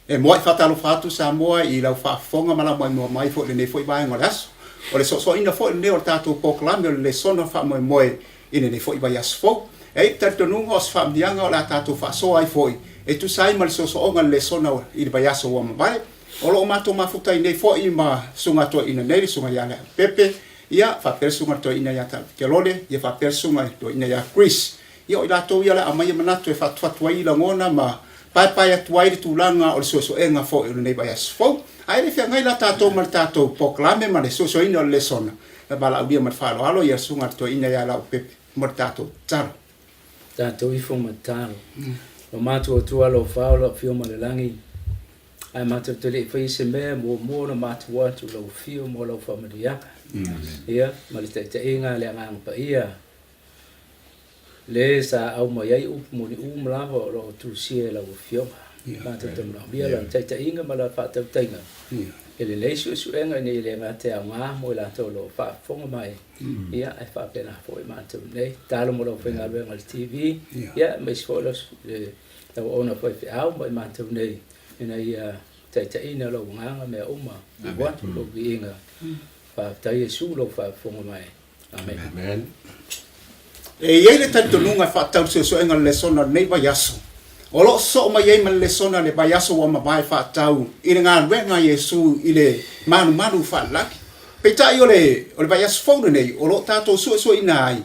E muai faatalofa atu Samoa i lau faafofoga ma lau maimoa mai foi i lenei foi vaega o le aso. O le soosooina foi lenei o le tatou polokalame o le lesona faamoemoe i lenei foi vaiaso fou. E i ai le talitonuga o se faamanuiaga o le a tatou faasoa ai foi e tusa ai ma le soosooga o le lesona i le vaiaso ua mavae. O lo o matou mafuta ai nei foi ma Susuga Toeaina nei, le Susuga ia Leaupepe, ia faapea le Susuga Toeaina ia Tafelole, ia faapea le Susuga Toeaina ia Chris. Ia o i latou ia o le a aumaia manatu e fatufatu ai lagona ma paepae atu ai le tulaga o le suesuega foi o lenei vaiaso fou. Ae le feagai la tatou ma le tatou polokalame ma le suesueina o le lesona, e valaaulia ma le faaaloalo ia le Susuga a le Toeaina ia Leaupepe mo le tatou tatalo. Tatou ifo ma tatalo. Lo matou Atua alofa o lo o afio mai le lagi, ae matou te le i faia se mea, muamua ona matou atu i lau afio mo lau faamanuiaga. Ia, ma le taitaiga a le Agaga Paia, Le sa aumai ai upu moni uma lava o lo o tusia e lau Afioga. Matou te manaomia lana taitaiga ma lana faatautaiga i lenei suesuega ina ia le gata e aoga mo i latou o lo o faafofoga mai, ia, ae faapena foi matou nei. Tatalo mo le aufaigaluega a le TV, ia, aemaise foi le auauna faifeau ma i matou nei, ina ia taitaiina lou agaga mea uma, tuu atu lou viiga. Faafetai Iesu lou faafofoga mai. Amen. Amen. E i ai le talitonuga e faatatau i le suesuega o le lesona o lenei vaiaso, o lo o sosoo mai ai ma le lesona i le vaiaso ua mavae faatatau i le galuega a Iesu i le malumalu faalelagi. Peitai o le, o le vaiaso fou lenei o lo o tatou suesueina ai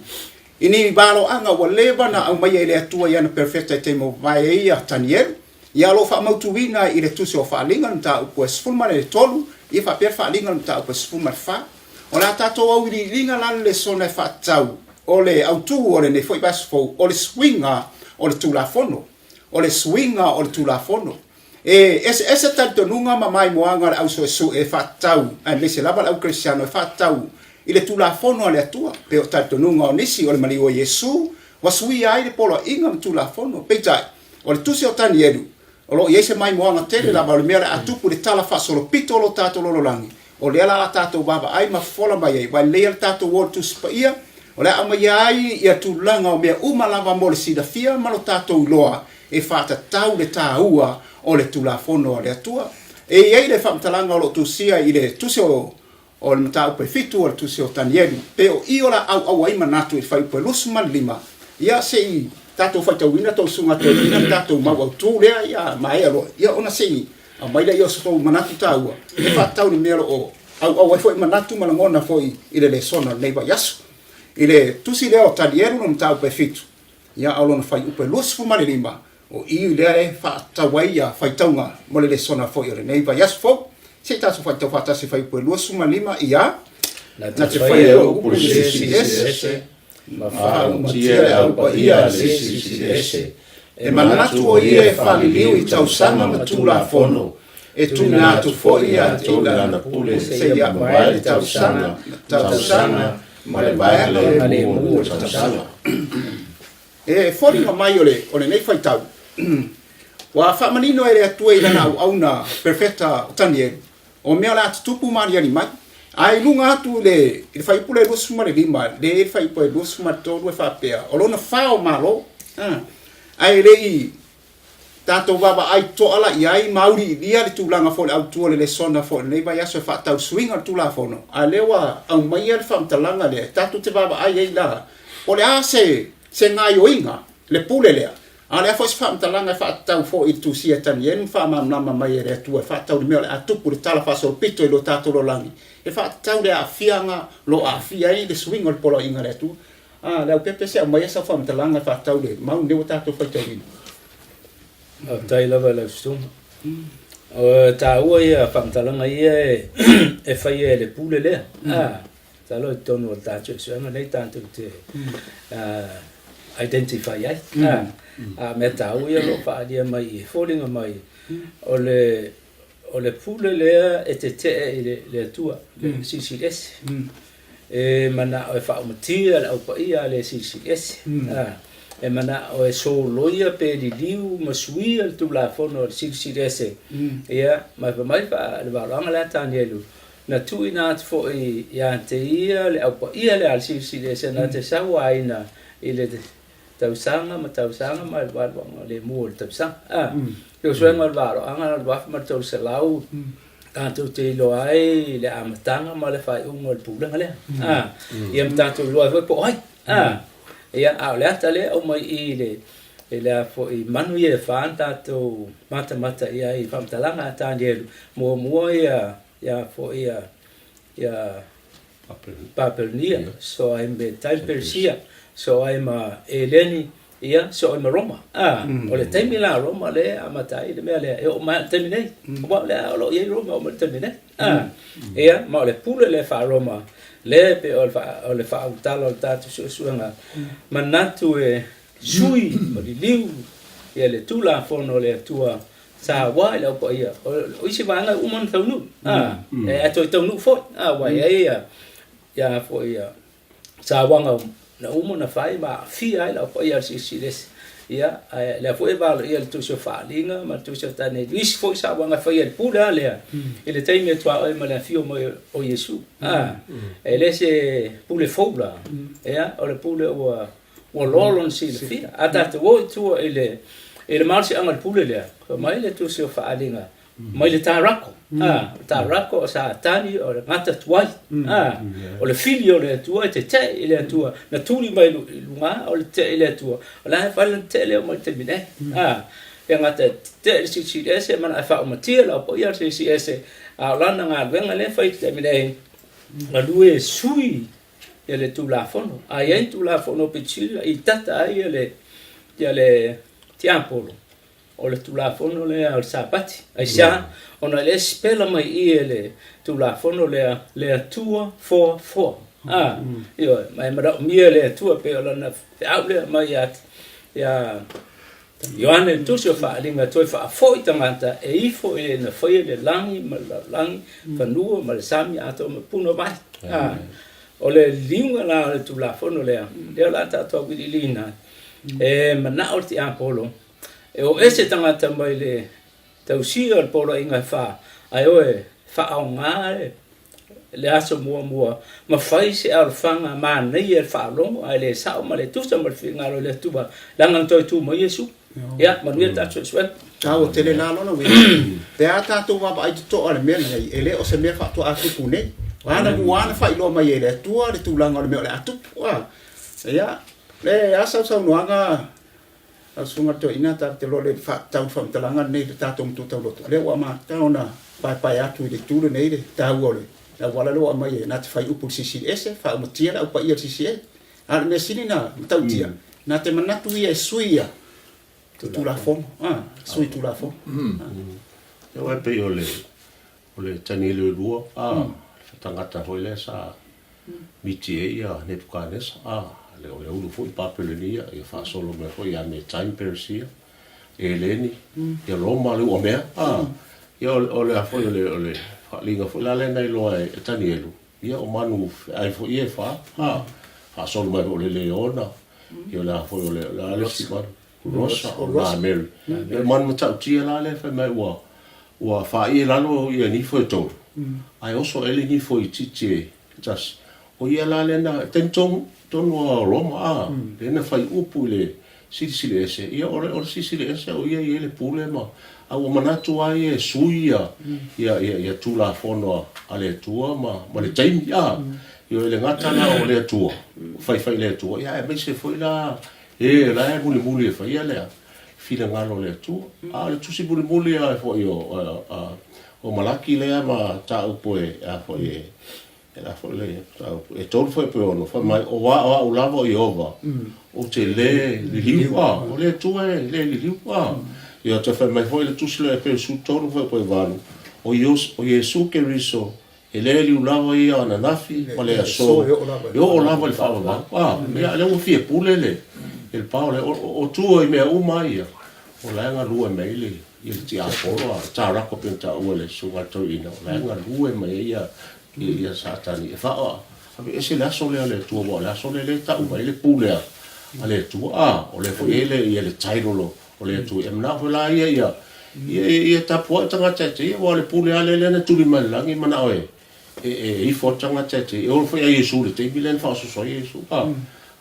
i ni valoaga ua leva na aumaia e le Atua i ana perofeta i taimi ua mavae ai a Tanielu, ia o lo o faamautuina i le Tusi o Faaaliga le mataupu e 13, ia faapea le Faaaliga le mataupu e 14. O le a tatou auiliiliga la le lesona e faatatau o le autu o lenei foi vaiaso fou, o le suiga o le Tulafono. O le suiga o le Tulafono. E eseese talitonuga ma maimoaga a le au suesue e faatatau, aemaise lava le au kerisiano e faatatau i le Tulafono a le Atua, pei o talitonuga o nisi o le maliu o Iesu ua suia ai le poloaiga ma Tulafono. Peitai, o le Tusi o Tanielu, o lo o i ai se maimoaga tele lava o le mea o le a tupu i le tala faasolopito o lo tatou lalolagi, o lea la a tatou vaavaai ma fofola mai ai, ua lelei lava le tatou o i le Tusi Paia, o le a aumaia ai ia tulaga o mea uma lava mo le silafia ma lo tatou iloa e faatatau le taua o le Tulafono a le Atua. E i ai le faamatalaga o lo o tusia i le Tusi o O le mataupu e fitu o le Tusi o Tanielu, pe o i o la auau ai manatu i le fuaiupu e 25, ia se i tatou faitauina tou susuga toeaiina le tatou mau autu lea ia maea loa, ia ona se i aumai lea o so tou manatu taua e faatatau i le mea o lo o auau ai foi manatu ma lagona foi i le lesona o lenei vaiaso. I le Tusi lea o Tanielu le mataupu e fitu, ia a o lona fuaiupu e 25, O i lea e faatatau ai ia faitauga mo le lesona foi o lenei vaiaso fou. Se i tatou faitau faatasi fuaiupu e 25 ia. Na te faia upu i le Silisili Ese, ma faaumatia le Au Paia a le Silisili Ese, e manatu o ia e faaliliu i tausaga ma tulafono, e tuuina atu foi ia te i lana pule seia mavae le tausaga, tausaga, ma le vaega lemu o le tausaga. E foliga mai o le, o lenei faitau, ua faamanino e le Atua i lana auauna perofeta o Tanielu, o mea o le a tutupu ma aliali mai. Ae i luga atu i le, i le fuaiupu lea e 25, lea e i ai le fuaiupu e 23 e faapea, o lona fa o malo, ae le i tatou vaavaai toa la i ai ma auiliilia le tulaga foi o le autu o le lesona foi o lenei vaiaso e faatatau suiga o le Tulafono, a o lea ua aumaia le faamatalaga lea e tatou te vaavaai ai la, po o le a se, se gaoioiga, le pule lea, a o le a foi se faamatalaga e faatatau foi i le tusia e Tanielu ma faamalamalama mai e le Atua e faatatau i le mea o le a tupu i le tala faasolopito i lo tatou lalolagi, e faatatau le aafiaga o lo o aafia ai le suiga o le poloaiga a le Atua. A, Leaupepe, se aumaia sau faamatalaga e faatatau i le mau lenei ua tatou faitauina. Faafetai lava i lau susuga. O taua ia faamatalaga ia e faia e le pule lea. A, masalo i totonu o le tatou suesuega nei tatou te identify ai. A, a mea taua ia o lo o faaalia mai e foliga mai o le o le pule lea e tetee i le Atua, le Silisili Ese. E manao e faaumatia le Au Paia a le Silisili Ese. E manao e soloia pe liliu ma suia le Tulafono a le Silisili Ese. Ia, ma fai mai le valoaga lea a Tanielu, na tuuina atu foi ia te ia le Au Paia lea a le Silisili Ese na te sauaina i le. tausaga ma tausaga ma le 28 o le tausaga. A, suesuega o le valoaga o le 2300 tatou te iloa ai le amataga ma le faaiuga o le pulega lea. A, ia ma tatou iloa ai foi po o ai. A, ia, a o le ata lea e aumai i i le i le a foi manu ia e fa na tatou matamata i ai i faamatalaga a Tanielu, muamua ia ia foi ia ia Papelonia, sosoo ai me Time Perisia, sosoo ai ma Eleni, ia, sosoo ai ma Roma. A, o le taimi la o Roma lea e amata ai le mea lea, e oo mai lava i le taimi nei. Aua o lea o lo o i ai Roma e oo mai i le taimi nei. A, ia, ma o le pule lea faa-Roma, lea e pei o le, o le faaulutala o le tatou suesuega, manatu e sui ma liliu ia le Tulafono a le Atua Sa ua i le Au Paia. O isi vaega e uma ona taunuu, a, ae toe taunuu foi, a, aua e i ai ia, ia foi ia sauaga na uma ona fai ma aafia ai le Au Paia a le Silisili Ese. Ia, ae lea foi e valoia le Tusi o Faaaliga ma le Tusi o Tanielu, isi foi sauaga e faia i le pule lava lea, i le taimi e tuaoi ma le afio mai o Iesu. A, e le se pule fou la, ia, o le pule ua Ua loa lona silafia. A tatou o i tua i le, i le malosiaga o le pule lea, fai mai le Tusi o Faaaliga, mai le tarako, a, o le tarako o Satani o le gata tuai, a, o le fili o le Atua e teteʻe i le Atua, na tuli mai i luga o le teteʻe i le Atua, o la e fai lana teteʻe lea mai le taimi nei, a, e gata e teteʻe i le Silisili Ese, mana e faaumatia le Au Paia o le Silisili Ese, a o lana galuega lea e fai i le taimi nei, galue e sui ia le Tulafono. A i ai ni Tulafono pito sili i tata ai ia le, ia le tiapolo, o le Tulafono lea o le Sapati. Aisea? Ona e le sipela mai i i e le Tulafono lea le Atua foafoa. A, ioe, ma e manaomia e le Atua pei o lana feau lea mai ia, ia Ioane le Tusi o Faaaliga toe faafoi tagata e ifo i le na faia le lagi ma le lalolagi, fanua ma le sami atoa ma puna vai. A, o le liliuga la o le Tulafono lea, lea o le a tatou auiliiliina ai, e manao le tiapolo e o ese tagata mai le tausia o le poloaiga e fa, ae o e faaaoga le le aso muamua, ma fai se alofaga manaia i le faalogo, ae le sao ma le tusa ma le finagalo o le Atua, leaga na toe tu mai Iesu. Ia, manuia le tatou suesuega. Taua tele la lona uiga. Pe a tatou vaavaai totoa i le mea lenei, e le o se mea faatoa tupu nei. O ana ua ana faailoa mai e le Atua le tulaga o le mea o le a tupu. Ia, le a sausaunoaga Lau Susuga Toeaina, tatou te iloa le faatatau i le faamatalaga lenei i le tatou matua tauloto. Lea ua amata ona paepae atu i le itu lenei le taua o le auala lea ua aumai e na te fai upu i le Silisili Ese, faaumatia le au paia i le Silisili Ese. A o le mea sili na matautia, na te manatu ia e sui ia Tulafono, sui Tulafono. Ia, e pei o le O le Tanielu e lua, a, le tagata foi lea sa miti ai ia Nepukanesa, a, le, o le ulu foi Papelonia, ia faasolo mai foi ia Metai ma Peresia, Eleni, ia Roma le uamea, a, ia o, o le a foi o le, o le faaaliga foi la lea na iloa e, e Tanielu, ia o manu feai foi ia e fa, a, faasolo mai foi o le leona, ia o le a foi o le, o le a le isi manu, Rosa, o le Mary. Le manu matautia la lea fai mai ua ua faaia i lalo ia nifo e tolu, ae oso ae le nifo itiiti e tasi. O ia la lea na, taimi tonu tonu a Roma a, lea na fai upu i le Silisili Ese, ia o le o le Silisili Ese o ia e i ai le pule ma, a ua manatu lava ia e sui ia ia ia ia Tulafono a le Atua ma ma le taimi a. Ioe le gata la o le Atua, faifai i le Atua, ia aemaise foi la E, la e mulimuli e faia lea finagalo o le Atua. A o le tusi mulimuli a foi o, a, o Malaki lea ma mataupu e, a foi e, e la foi le mataupu, e tolu foi pe ono, fai mai, o a, o au lava o Iehova, ou te lē liliu, a, o le Atua e lē liliu, a. Ia, toe fai mai foi le tusi lea o Epesu tolu foi pe valu, o Ios, o Iesu Keriso, E le liu lava ia ananafi ma le aso, e oo lava i le faavavau. A, ia, lea ua fia pule le, le pao lea. O, o tua i mea uma ia, o la e galue mai ai le, ia le tiapolo a Tarako pei ona taua e le Susuga a le Toeaina, o la e galue mai ai ia, ia, ia Satani e faa, aveese le aso lea o le Atua, aua o le aso lea lea e tau mai ai le pule a, a le Atua. A, o lea foi e i ai le, ia le title o, o le Atua. E manao foi la ia ia ia ia tapuai tagata e te ia, aua o le pule lava lea lea na tuli mai le lagi, manao e e e ifo atu tagata e te ia. E olo foi a Iesu i le taimi lea na faaososo ai Iesu. A,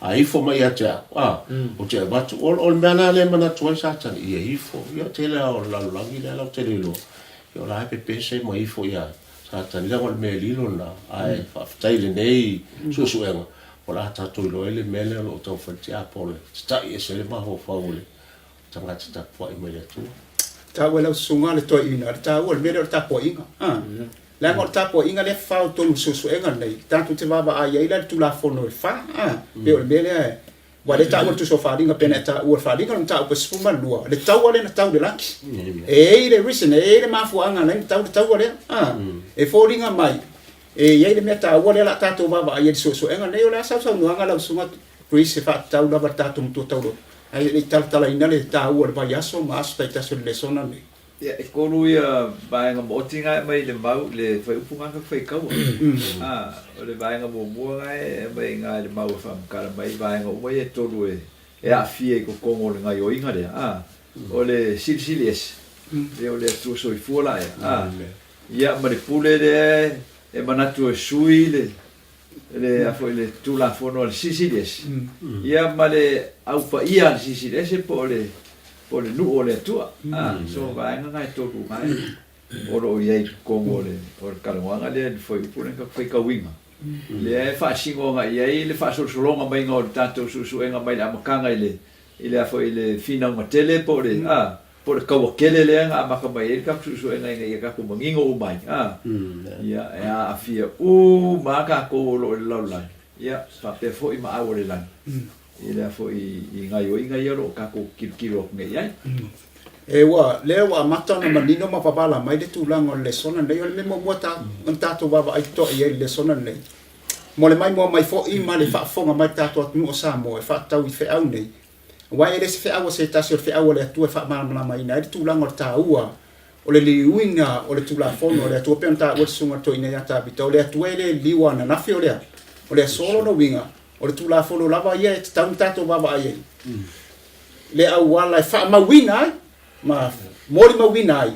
A ifo mai ia te au, a, ou te avatu, o, o le mea lena lea e manatu ai Satani, ia ifo, ia tele lava o le lalolagi lea latou te le iloa, ia o la e pepese ma ifo ia Satani, leaga o le mea lilo lena, ae faafetai i lenei suesuega, o le a tatou iloa ai le mea lea o lo o taumafai le tiapolo e tata'i ese ai le mafaufau o le tagata tapuai mai le Atua. Taua e lau susuga le toeaina, le taua o le mea lea o le tapuaiga. A, leaga o le tapuaiga lea e fafao i totonu o le suesuega lenei, tatou te vaavaai ai la i le Tulafono e fa, a, pei o le mea lea, aua o lea e taua le Tusi o Faaaliga, pei ona e taua le Faaaliga o le mataupu e 12, le taua lea na tau i le lagi. E i ai le reason, e i ai le mafuaaga na ala ai ona tau le taua lea. A, e foliga mai, e i ai le mea taua lea o le a tatou vaavaai ai i le suesuega lenei. O le a sausaunoaga lau susuga Chris e faatatau lava i le tatou matua tauloto, ae le i talatalaina le taua o le vaiaso ma aso taitasi o le lesona lenei. Ia, e kolu ia vaega maoti na e aumai i le mau, le fuaiupu na ta faitaua. A, o le vaega muamua na e aumai i ina i le mau e faamatala mai vaega uma ia e tolu e e aafia i totonu o le gaioiga lea, a, o le Silisili Ese, ia o le Atua Soifua la ea, a, ia ma le pule lea e manatu e sui le le a foi le Tulafono a le Silisili Ese, ia ma le Au Paia a le Silisili Ese po o le po o le nuu o le Atua. A, so vaega na e tolu na e o lo o i ai i totonu o le o le talanoaga lea i le fuaiupu lea na tatou faitauina. Lea e faasino agai i ai le faasolosologa maiga o le tatou suesuega mai le amataga i le i le a foi i le finauga tele po o le a po o le kaua tele lea na amata mai ai le tatou suesuega ina ia tatou manino uma ai, a? Ia, e aafia uma lava tatou o lo o i le lalolagi, ia, faapea foi maau o le lagi, i le a foi i gaoioiga ia o lo o tatou tilotilo atu nei i ai. E ua, lea ua amata ona manino ma papaala mai le tulaga o le lesona lenei. O le mea muamua ta, ona tatou vaavaai totoa i ai i le lesona lenei, mo le maimoa mai foi ma le faafofoga mai le tatou atunuu o Samoa e faatatau i feau nei, Aua e le se feau a se tasi, o le feau a le Atua e faamalamalamaina ai le tulaga o le taua o le liliuina o le Tulafono a le Atua, pei ona taua le susuga toeaina ia Tavita, o le Atua e le liliua ananafi o le a? O le aso. Lona uiga, o le Tulafono lava ia e tatau ona tatou vaavaai ai, le auala e faamauina ai ma molimauina ai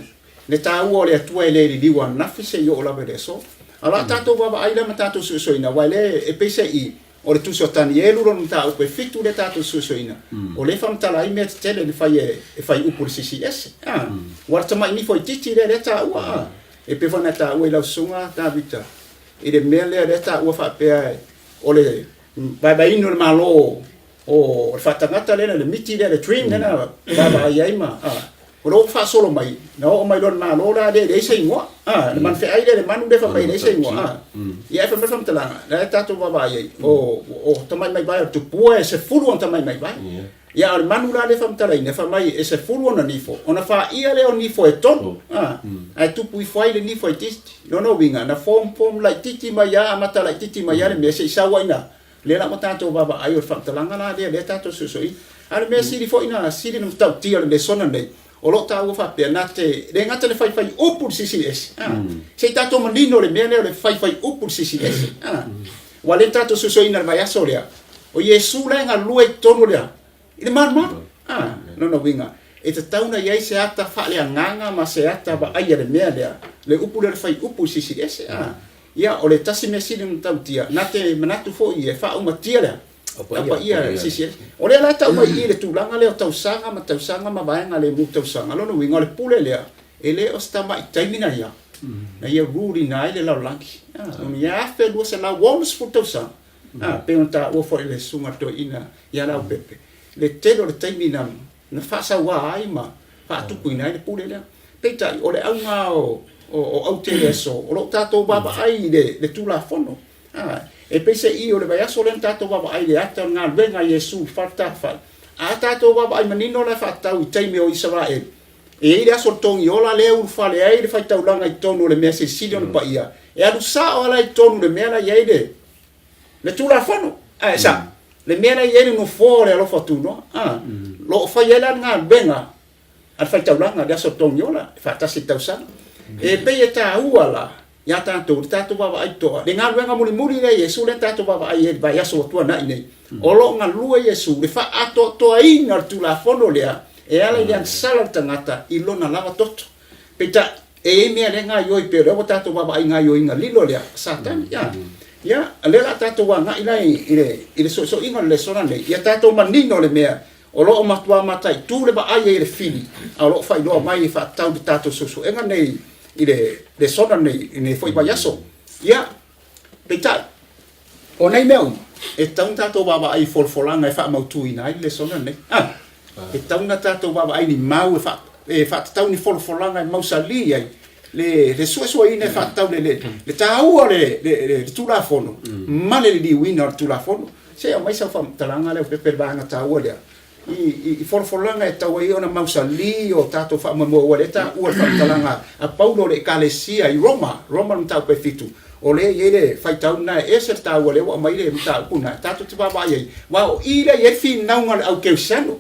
le taua o le Atua e le liliua ananafi seia oo lava i le aso. A o la tatou vaavaai la ma tatou suesueina, aua e le, e peiseai O le Tusi o Tanielu lona mataupu e fitu lea tatou suesueina, o lea e faamatala ai mea tetele na fai e e fai upu i le Silisili Ese. A, ua le tamai nifo itiiti lea lea taua a. E pei foi ona taua i lau susuga Tavita i le mea lea lea taua faapea o le vaevaeina o le Malo o le faatagata lea le miti lea le dream lea na vaavaai ai ma a O lo o faasolo mai, na oo mai loa i le Malo la lea e leai se igoa. A, le manu feai lea, le manu lea fai mai e leai se igoa. A, ia e fai mai le faamatalaga, la e tatou vaavaai ai, o, o tamaimaivae o le tupua e 10 ona tamaimaivae. Ia, a o le manu la lea e faamatalaina, fai mai e 10 ona nifo, ona faia lea o nifo e tolu. A, ae tupu ifo ai le nifo itiiti. Lona uiga, na form, form laitiiti mai lava, amata laitiiti mai lava le mea se i sau ai ina Lea la ua tatou vaavaai o le faamatalaga la lea lea tatou suesueina. A o le mea sili foi na sili na matautia o le lesona lenei, o lo o taua faapea na te le gata le faifai upu le Silisili Ese, a, se i tatou manino le mea lea o le faifai upu le Silisili Ese, a. Ua le tatou suesueina i le vaiaso lea, o Iesu la e galue i totonu o le a? I le malumalu. A, lona uiga, e tatau ona i ai se ata faaleagaga ma se ata vaaia le mea lea, le upu lea o le fai upu i Silisili Ese, a. Ia, o le tasi mea sili ona tautia, na te manatu foi e faaumatia le Au Paia le Silisili Ese. O lea la e tau mai i i le tulaga lea o tausaga ma tausaga ma vaega le mu tausaga. Lona uiga, o le pule lea, e le o se tamai taimi na ia, na ia rule ina ai le lalolagi. A, lona ia 1260 tausaga, a, pei ona taua foi e le Susuga Toeaina ia Leaupepe, le tele o le taimi na, na faasaua ai ma faatupuina ai le pule lea. Peitai, o le auga o, o, o aute i le aso, o lo o tatou vaavaai i le, le Tulafono. A, e peiseai o le vaiaso lea na tatou vaavaai i le ata o le galuega a Iesu i Faletalafai. A tatou vaavaai manino la e faatatau i taimi o Isaraelu, e i ai le aso o le togiola lea e ulufale ai le faitaulaga i totonu o le mea silisili ona paia, e alu sao lava la i totonu i le mea la e i ai le, Le Tulafono, ae sa, le mea la e i ai le nofoa o le alofa tunoa, a, lo o fai ai la le galuega a le faitaulaga i le aso togiola, e faatasi i le tausaga. E pei e taua la ia tatou, le tatou vaavaai totoa, le galuega mulimuli lea a Iesu lea na tatou vaavaai ai i le vaiaso ua tuanai nei, o lo o galue Iesu i le faaatoatoaina o le Tulafono lea e ala i le agasala o le tagata i lona lava toto. Peitai, e i ai mea lea e gaoioi pei o lea ua tatou vaavaai i gaoioiga lilo lea a Satani. Ia, o lea o le a tatou agai la i le, i le soisoiga o le lesona lenei, ia tatou manino le mea o lo o matua mataitu le vaai ai e le fili, a o lo o faailoa mai e faatatau i le tatou suesuega nei i le lesona nei i lenei foi vaiaso. Ia, peitai, o nei mea uma, e tatau ona tatou vaavaai i folafolaga e faamautuina ai le lesona lenei. A, e tatau ona tatou vaavaai i ni mau e, faa, e faatatau ni folafolaga e mausali ai le, le suesueina e faatatau le, le, le taua o le, le, le, le Tulafono ma le liliuina o le Tulafono. Se i aumai sau faamatalaga lea Pepe i le vaega taua lea i, i, i folafolaga e tatau ai ona mausali o tatou faamoemoe ua lea taua le faamatalaga a Paulo le Ekalesia i Roma, Roma le mataupu e 7, o lea e i ai le faitau lena e ese le taua lea ua aumai le mataupu lena tatou te vaavaai ai, aua o i lea e i ai le finauga a le au kerisiano.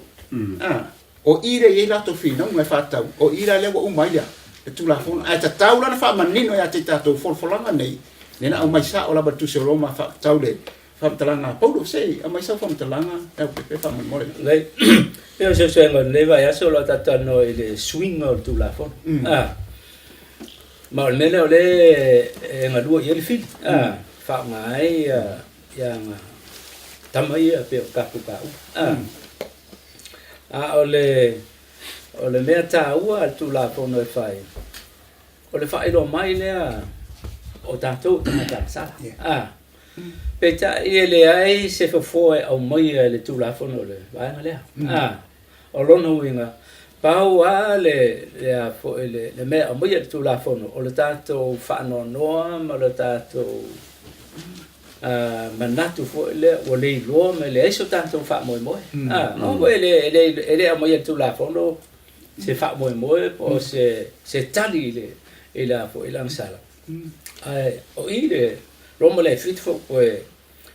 Ah, o i lea e i ai latou finauga e faatatau, o i la lea ua uma ai le le Tulafono. Ae tatau la ona faamanino ia te i tatou folafolaga nei, lea na aumai sao lava i le Tusi o Roma e faatatau le faamatalaga a Paulo. Se i aumai sau faamatalaga Leaupepe faamolemole. Lelei. Pei o suesuega o lenei vaiaso o lo o tatou talanoa i le suiga o le Tulafono. Ah. Ma o le mea lea o lea e galue i ai le fili. Ah. Faaaoga ai ia aga tama ia pei o Kapukau. Ah. A o le o le mea taua a le Tulafono e fai, o le faailoa mai lea o tatou o tagata agasala. A, peitai e leai se fofo e aumaia e le Tulafono o le vaega lea. A, o lona uiga, pau lava le, le a foi le, le mea e aumaia e le Tulafono, o le tatou faanoanoa ma le tatou manatu foi lea ua le iloa ma e leai so tatou faamoemoe. A, aua foi e le, e le, e le aumaia e le Tulafono se faamoemoe po o se, se tali i le, i le a foi, i le agasala. Ae o i le Roma le 7 fuaipue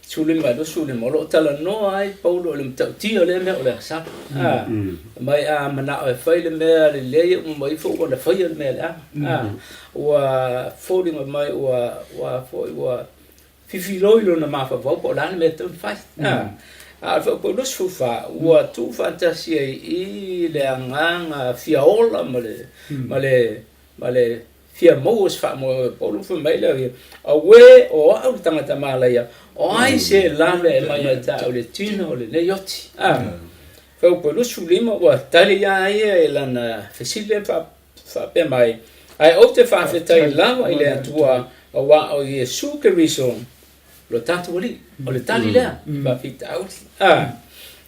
15 i le 25, o lo o talanoa ai Paulo i le matautia o lea mea o le agasala. A, mai a manao e fai le mea lelei, uma mai ifo ua na faia le mea leaga. A, ua foliga mai ua, ua foi ua fifiloi lona mafaufau po o le a le mea e tatau ona fai. A, a o le fuaipue 24, ua tuufaatasi ai i le agaga fia ola ma le, ma le, ma le fia maua se faamoemoe. Paulo fai mai lea ia, Auē, o au le tagata malaia, o ai se lave e mai ia te au i le tino o lenei oti? A, fuaipue 25, ua tali ia ia i lana fesili lea faapea mai, Ae ou te faafetai lava i le Atua, auā o Iesu Keriso lo tatou Alii. O le tali lea, faafitauli. A,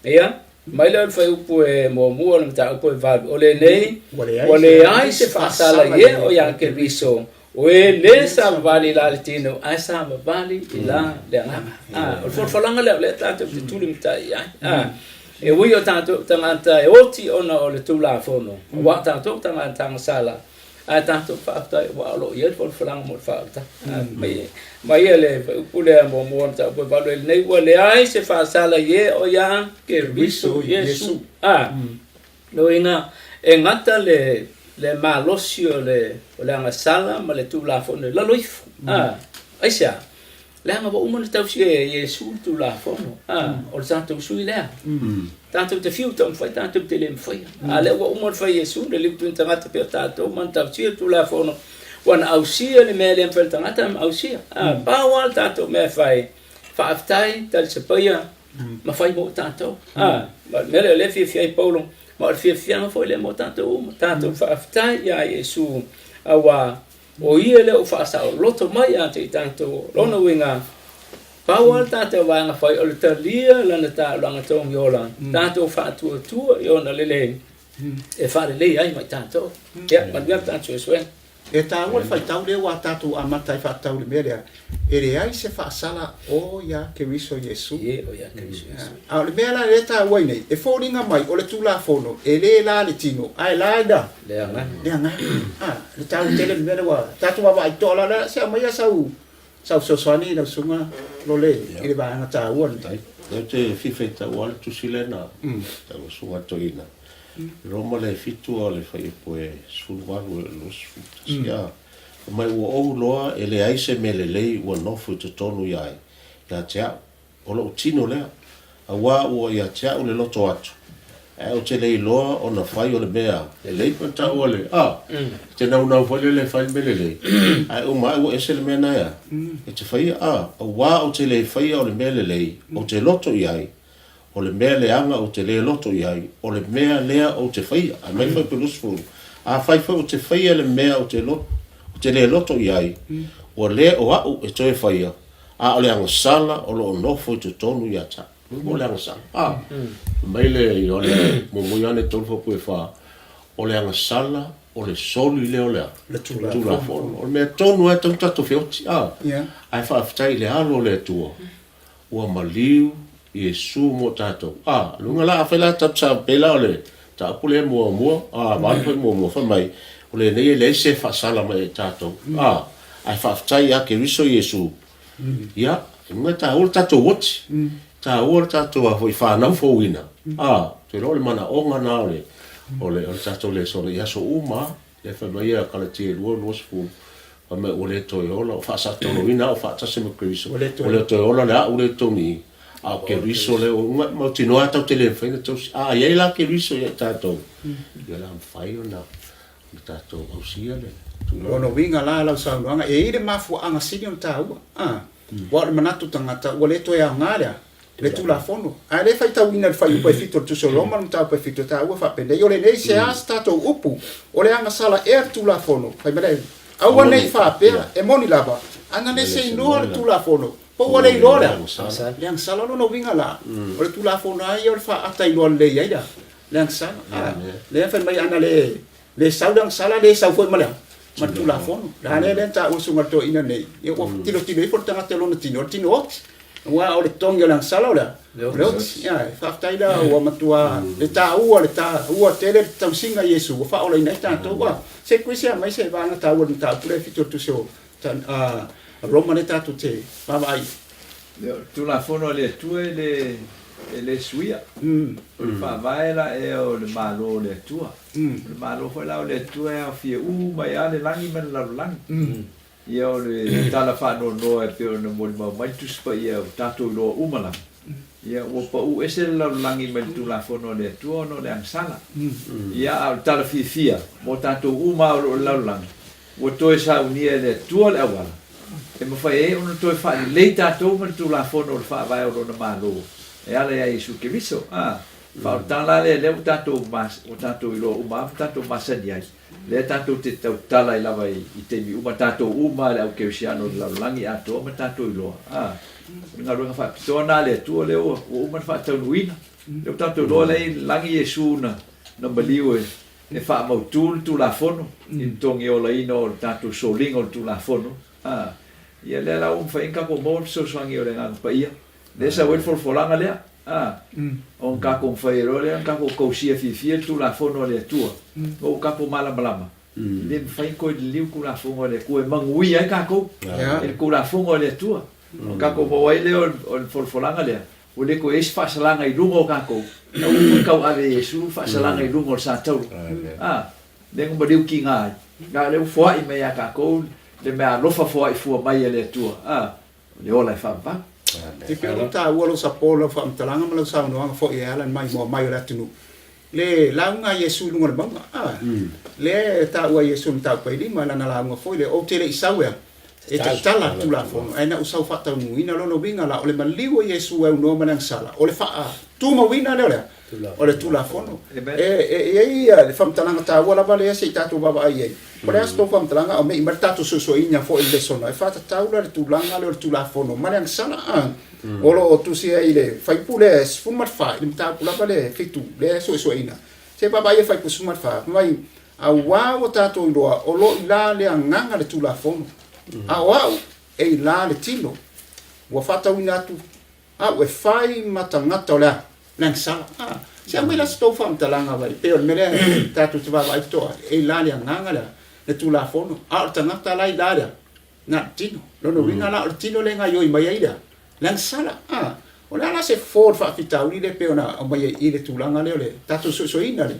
ia, mai lea o le fuaiupu e muamua o le mataupu e 8, o lenei, ua leai se faasala i e o ia Keriso, o e le savavali i la le tino, ae savavali i la le agaga. A, o le folafolaga lea o lea tatou te tulimatai i ai. A, E ui o tatou tagata e oti ona o le Tulafono, aua o tatou tagata agasala, ae tatou faafetai aua o lo o i ai le folafolaga mo le faaolataga. Mai, mai ia le upu lea muamua na tau valu ai lenei, ua leai se faasala i e o ia Keriso Iesu. A, lona uiga, e gata le, le malosi o le, o le agasala ma le Tulafono i lalo ifo. A, aisea? Leaga ua uma ona tausia e Iesu le Tulafono, a, o le tatou sui lea. Tatou te fiu taumafai, tatou te le mafaia. A lea ua uma ona fai e Iesu le liutu ni tagata pei o tatou ma ona tausia le Tulafono, ua na ausia le mea e le mafai e le tagata ona ausia. A, pau lava le tatou mea e fai, faafetai, talisapaia, ma fai mo tatou. A, ma o le mea lea o lea e fiafia ai Paulo, ma o le fiafiaga foi lea mo tatou uma. Tatou faafetai iā Iesu, auā O ia lea ua faasaoloto mai ia te i tatou. O lona uiga, pau lava le tatou vaega fai o le talia lana taulaga togiola, tatou faatuatua i ona lelei e faalelei ai ma i tatou. Ia, manuia le tatou suesuega. E taua le faitau lea ua tatou amata ai faatatau i le mea lea, e leai se faasala o ia Keriso Iesu. Ie, o ia Keriso Iesu. A o le mea la lea e taua ai nei, e foliga mai o le Tulafono e le la le tino, ae la i le Le agaga. Le agaga. A, le taua tele le mea lea ua tatou vaavaai toa la la, se aumaia sau sau fesoasoani lau susuga Lole i le vaega taua lenei. Ou te fia faitau lava le tusi lea na tau susuga Toeaina. Roma le 7 o le fuaiupu e 18 e 21. Ia, fai mai ua ou iloa e leai se mea lelei ua nofo i totonu ia ai, ia te au. O lou tino lea, auā ua ia te au le loto atu. Ae ou te le iloa ona fai o le mea lelei pe taua le, a, e te naunau foi lele e fai le mea lelei, ae uma ae ua ese le mea na e a, e te faia, a, auā ou te le faia o le mea lelei ou te loto i ai, o le mea leaga ou te le loto i ai, o le mea lea ou te faia. Ae mai foi pe 20, Afai foi ou te faia le mea ou te loto, ou te le loto i ai, ua le o a'u e toe faia, a o le agasala o lo o nofo i totonu ia te a'u. Mo le agasala. A, mai le Ioane muamua Ioane 3 fuaiupu e 4, o le agasala o le soli lea o le a? Le Tulafono. O le mea tonu lava e tatau ona tatou feoti, a. Ae faafetai i le alo o le Atua, ua maliu Iesu mo tatou. A, luga la, afai la tatou sa pei la o le mataupu lea muamua, a, valu foi muamua, fai mai, o lenei e leai se faasala mai ia i tatou. A, ae faafetai ia Keriso Iesu, Ia, e mea taua le tatou oti, taua le tatou a foi whanau fouina. A, te iloa o le manaoga na o le, o le, o le tatou lesona i aso uma, lea fai mai ia Kalatia 2, 20, fai mai ua le toe ola, o faasatoloina au faatasi ma Keriso, ua le toe ola le au le toni, a o Keriso le o unga, mautinoa tatou te le mafai ona tausi. A i ai la Keriso ia i tatou, ia o le a mafai ona na tatou ausia le tulaga. Lona uiga la lau saunoaga, e i ai le mafuaaga sili ona taua, a, aua o le manatu tagata ua le toe aoga lea, le Tulafono. Ae le faitauina i le fuaiupu e fitu o le Tusi o Roma le mataupu e fitu e taua faapenei, o lenei se a se tatou upu, o le agasala ea le Tulafono? Fai mai le, Aua ne i faapea, e moni lava, ana le seinoa le Tulafono, po ua le iloa lea, le agasala. O lona uiga la, o le Tulafono lava ia o le faaata iloa lelei ai lea, le agasala. A, lea fai mai ana le le sau le agasala, le sau foi ma le ma le Tulafono. Le a lea lea na taua e Susuga i le Toeaina nei, ia ua tilotilo ifo le tagata i lona tino, o le tino oti. Aua o le togi o le agasala o le a? O le oti. Ia, faafetai la ua matua le taua, le taua tele le tausiga a Iesu ua faaolaina ai tatou. A, se i kuisia mai se vaega taua i le mataupu lea e fitu o le Tusi o Roma lea tatou te vaavaai i ai. Ia, o le Tulafono a le Atua e le, e le suia. O le Faavae la ea o le Malo o le Atua. O le Malo foi la o le Atua e aofia uma ai lava le lagi ma le lalolagi. Ia, o le tala faanoanoa e pei ona molimau mai le Tusi Paia ua tatou iloa uma lava, ia, ua pau ese le lalolagi mai le Tulafono a le Atua ona o le agasala. Ia, a o le tala fiafia mo tatou uma lava o lo o i le lalolagi, Ua toe saunia e le Atua le auala e mafai ai ona toe faalelei tatou ma le Tulafono o le Faavae o Lona Malo e ala iā Iesu Keriso. A faaolataga la lea, lea ua tatou ua tatou iloa uma lava ma tatou masani ai, lea tatou te tautala ai lava i taimi uma, tatou uma lava le au kerisiano o le lalolagi atoa ma tatou iloa. A o le galuega faapitoa lena a le Atua lea ua uma ona faataunuuina. Lea ua tatou iloa lea e i le lagi Iesu na maliu e E faamautu le Tulafono i le togiolaina o le tatou soliga o le Tulafono, a, ia lea la ua mafai ai ona tatou maua le fesoasoani o le Agaga Paia, lea e sau ai le folafolaga lea, a, ona tatou mafai ai loa lea ona tatou tausia fiafia le Tulafono a le Atua, ma ua tatou malamalama, e le mafai ona toe liliu le Tulafono a le Atua e manuia ai tatou i le Tulafono a le Atua. Ona tatou maua ai lea o le folafolaga lea, Ua le toe i ai se faasalaga i luga o tatou, a ua uma ona tauave e Iesu le faasalaga i luga o le sa taula. A, lea na maliu tiga ai, a o lea ua foai mai ia tatou le meaalofa foai fua mai a le Atua, a, o le ola e faavavau. E pei ona taua lou sapō, lau faamatalaga ma lau saunoaga foi e ala i le maimoa mai o le atunuu, le lauga a Iesu i luga o le mauga, a, lea e taua e Iesu i le mataupu e lima, lana lauga foi lea, Ou te le i sau ea e tatala le Tulafono, ae na ou sau faataunuuina. Lona uiga la, o le maliu o Iesu e aunoa ma le agasala, o le faatumauina lea o le a? O le Tulafono. E i ai le faamatalaga taua lava lea se i tatou vaavaai i ai. Po o le a se tou faamatalaga, a o mei mai le tatou suesueina foi i le lesona, e faatatau la le tulaga lea o le Tulafono ma le agasala, a, o lo o tusi ai i le fuaiupu lea e 14 i le mataupu lava lea e 7 lea e suesueina. Se i vaavaai i le fuaiupu 14, fai mai, Auā ua tatou iloa o lo o i la le agaga le Tulafono, a o au e i la le tino, ua faatauina atu au e fai ma tagata o le a? Le agasala. A, se aumai la se tou faamatalaga vai, pei o le mea lea tatou te vaavaai totoa, e i la le agaga le, le Tulafono, a o le tagata la e i la le a? Na le tino. Lona uiga la o le tino lea e gaioi mai ai le a? Le agasala. A, o le a la se fofo o le faafitauli lea pei ona aumai ai i i le tulaga lea o le tatou suesueina le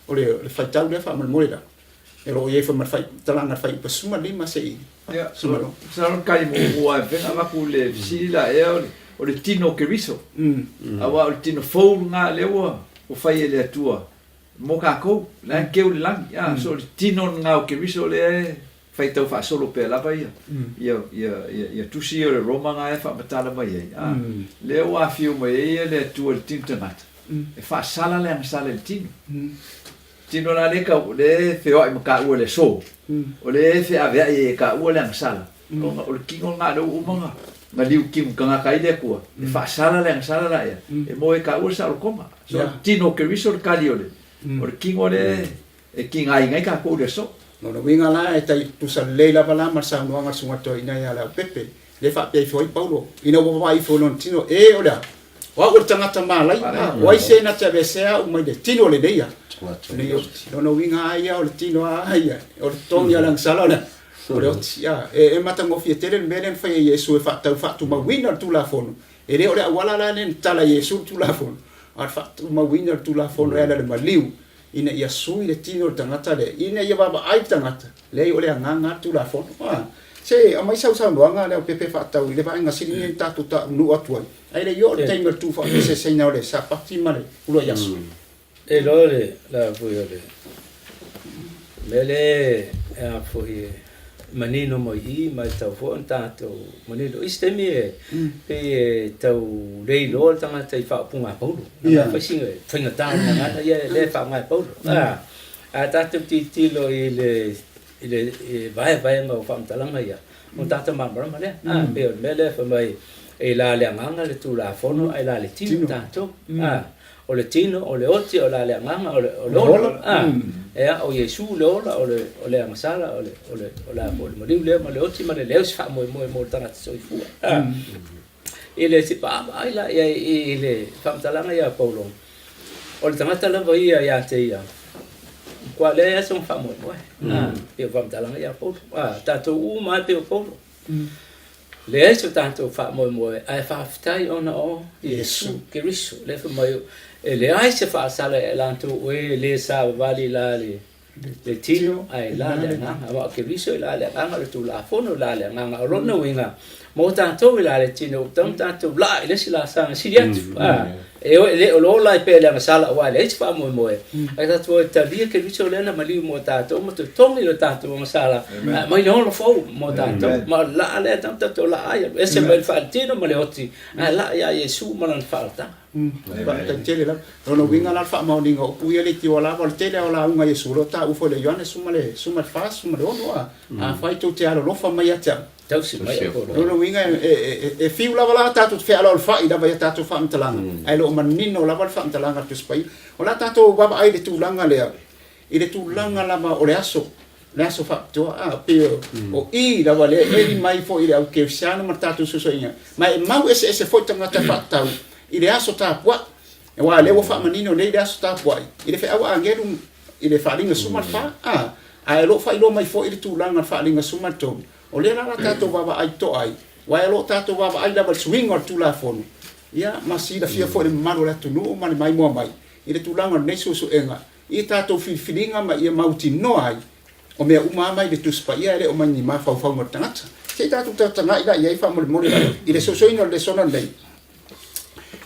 O le faitau lea faamolemole la, e lo o i ai foi ma le faitalaga le fuaiupu 15 se i Ia, masalo le tali muamua e mafai ona avatu i le fesili la ea o le tino o Keriso. Aua o le tino fou lena lea ua ua fai e le Atua mo kākou, la e keu i le lagi, a, so o le tino lena o Keriso lea e faitau faasolo pea lava ia, ia, ia, ia, ia tusi ia o le Roma na e faamatala mai ai, a, lea ua afio mai ai le Atua i le tino tagata, e faasala le agasala i le tino. Tino la lea kau, lea e feoai ma kāua i le aso, o lea e feaveai ai e kāua le agasala, ona o le tino lena lea ua uma ona na liu tino tagata ai le Atua, e faasala le agasala la ea, e moe e kāua le saolotoga. So, o le tino o Keriso le kali o le, o le tino lea e tigaina ai kākou i le aso. Lona uiga la, e tai tusa lelei lava la ma le saunoaga a le Susuga Toeaina ia Leaupepe, lea e faapea ifo ai Paulo, ina ua vaavaai ifo i lona tino, e, o le a? O au o le tagata malaia, o ai se na te aveesea au mai le tino lenei a? Lenei oti. Lona uiga lava ia o le tino lava ia, o le totogi o le agasala o le a? O le oti. A, e, e matagofie tele le mea lea na fai e Iesu e faatatau faatumauina le Tulafono. E le o le auala la lea na tala e Iesu le Tulafono, a o le faatumauina o le Tulafono e ala i le maliu, ina ia sui le tino o le tagata lea, ina ia vaavaai le tagata, leai o le agaga lava le Tulafono. A, se aumai sau saunoaga Leaupepe faatatau i le vaega sili lenei na tatou taunuu atu ai, ae le i oo le taimi o le tu faaeseeseina o le Sapati ma le uluai aso. E iloa le la foi o le mea lea e a foi e manino mai i i ma e tatau foi ona tatou manino. I isi taimi e pei e tau le iloa le tagata i faaupuga a Paulo. Ia. Fai sina faigata o le gagana ia lea e faaaoga e Paulo. A, a tatou tilotilo i le i le vaevaega o faamatalaga ia, ona tatou malamalama lea. A, pei o le mea lea fai mai e la le agaga le Tulafono ae la le tino tatou. A, O le tino, o le oti, o la le agaga, o le, o le ola. A, ea, o Iesu le ola, o le, o le agasala, o le, o le, o le a foi, o le maliu lea ma le oti ma le leo se faamoemoe mo le tagata soifua. A, i le vaavaai la i ai i le faamatalaga ia a Paulo, o le tagata lava ia ia te ia, matua leai lava sona faamoemoe. A, pei o faamatalaga ia a Paulo. A, tatou uma lava e pei o Paulo. Leai so tatou faamoemoe, ae faafetai ona o Iesu Keriso, lea fai mai, e leai se faasala ia i latou o e le savavali la le le tino, ae la le agaga. Aua o Keriso i la le agaga, o le Tulafono i la le agaga. O lona uiga, mo tatou i la le tino, ua tatau ona tatou laa i le isi laasaga sili atu. E o, e le o le ola ai pea i le agasala aua e leai se faamoemoe, ae tatou o e talia Keriso lea na maliu mo tatou ma totogi lo tatou agasala, ae aumai le ola fou mo tatou. Ma o le laa lea e tatau ona tatou laa ai, alu ese mai le faaletino ma le oti, ae laa ia Iesu ma lana faaolataga. Faafetai tele lava. Lona uiga la le faamaoniga o upu ia le itioa lava, o le tele lava o lauga a Iesu o lo o taua foi i le Ioane 14, 16, a, afai tou te alolofa mai ia te au, Tausi mai au O lona uiga e fiu lava la tatou te fealaolofai lava i a tatou faamatalaga, ae le o manino lava le faamatalaga a le Tusi Paia. O le a tatou vaavaai i le tulaga lea, i le tulaga lava o le aso, le aso faapitoa, a, pei o i lava lea e eli mai foi i le au kerisiano ma le tatou suesuega, ma e mau eseese foi tagata faatatau i le aso tapuai. Aua o lea ua faamanino nei le aso tapuai i le feau a agelu i le faaaliga 14, a, ae o lo o faailoa mai foi le tulaga o le faaaliga 13. O lea la la tatou vaavaai totoa ai, aua o lo o tatou vaavaai lava i le suiga o le Tulafono, ia, ma silafia foi e le mamalu o le atunuu ma le maimoa mai i le tulaga o lenei suesuega i tatou filifiliga ma ia mautinoa ai o mea uma lava mai le Tusi Paia e le o mai ni mafaufauga o le tagata. Se i tatou tagatagai la i ai faamolemole lava i le suesueina o le lesona lenei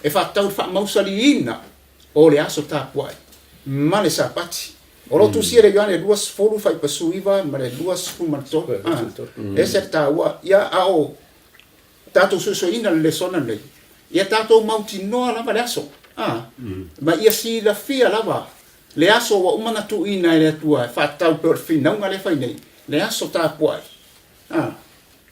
e faatatau i le faamausaliina o le aso tapuai ma le Sapati. O lo o tusia e le Ioane 20 fuaiupasui 9 ma le 23. Ah, ese le taua. Ia, a o tatou suesueina le lesona lenei, ia tatou mautinoa lava le aso. Ah, ma ia silafia lava le aso ua uma ona tuuina e le Atua e faatatau pei o le finauga lea e fai nei, le aso tapuai. Ah,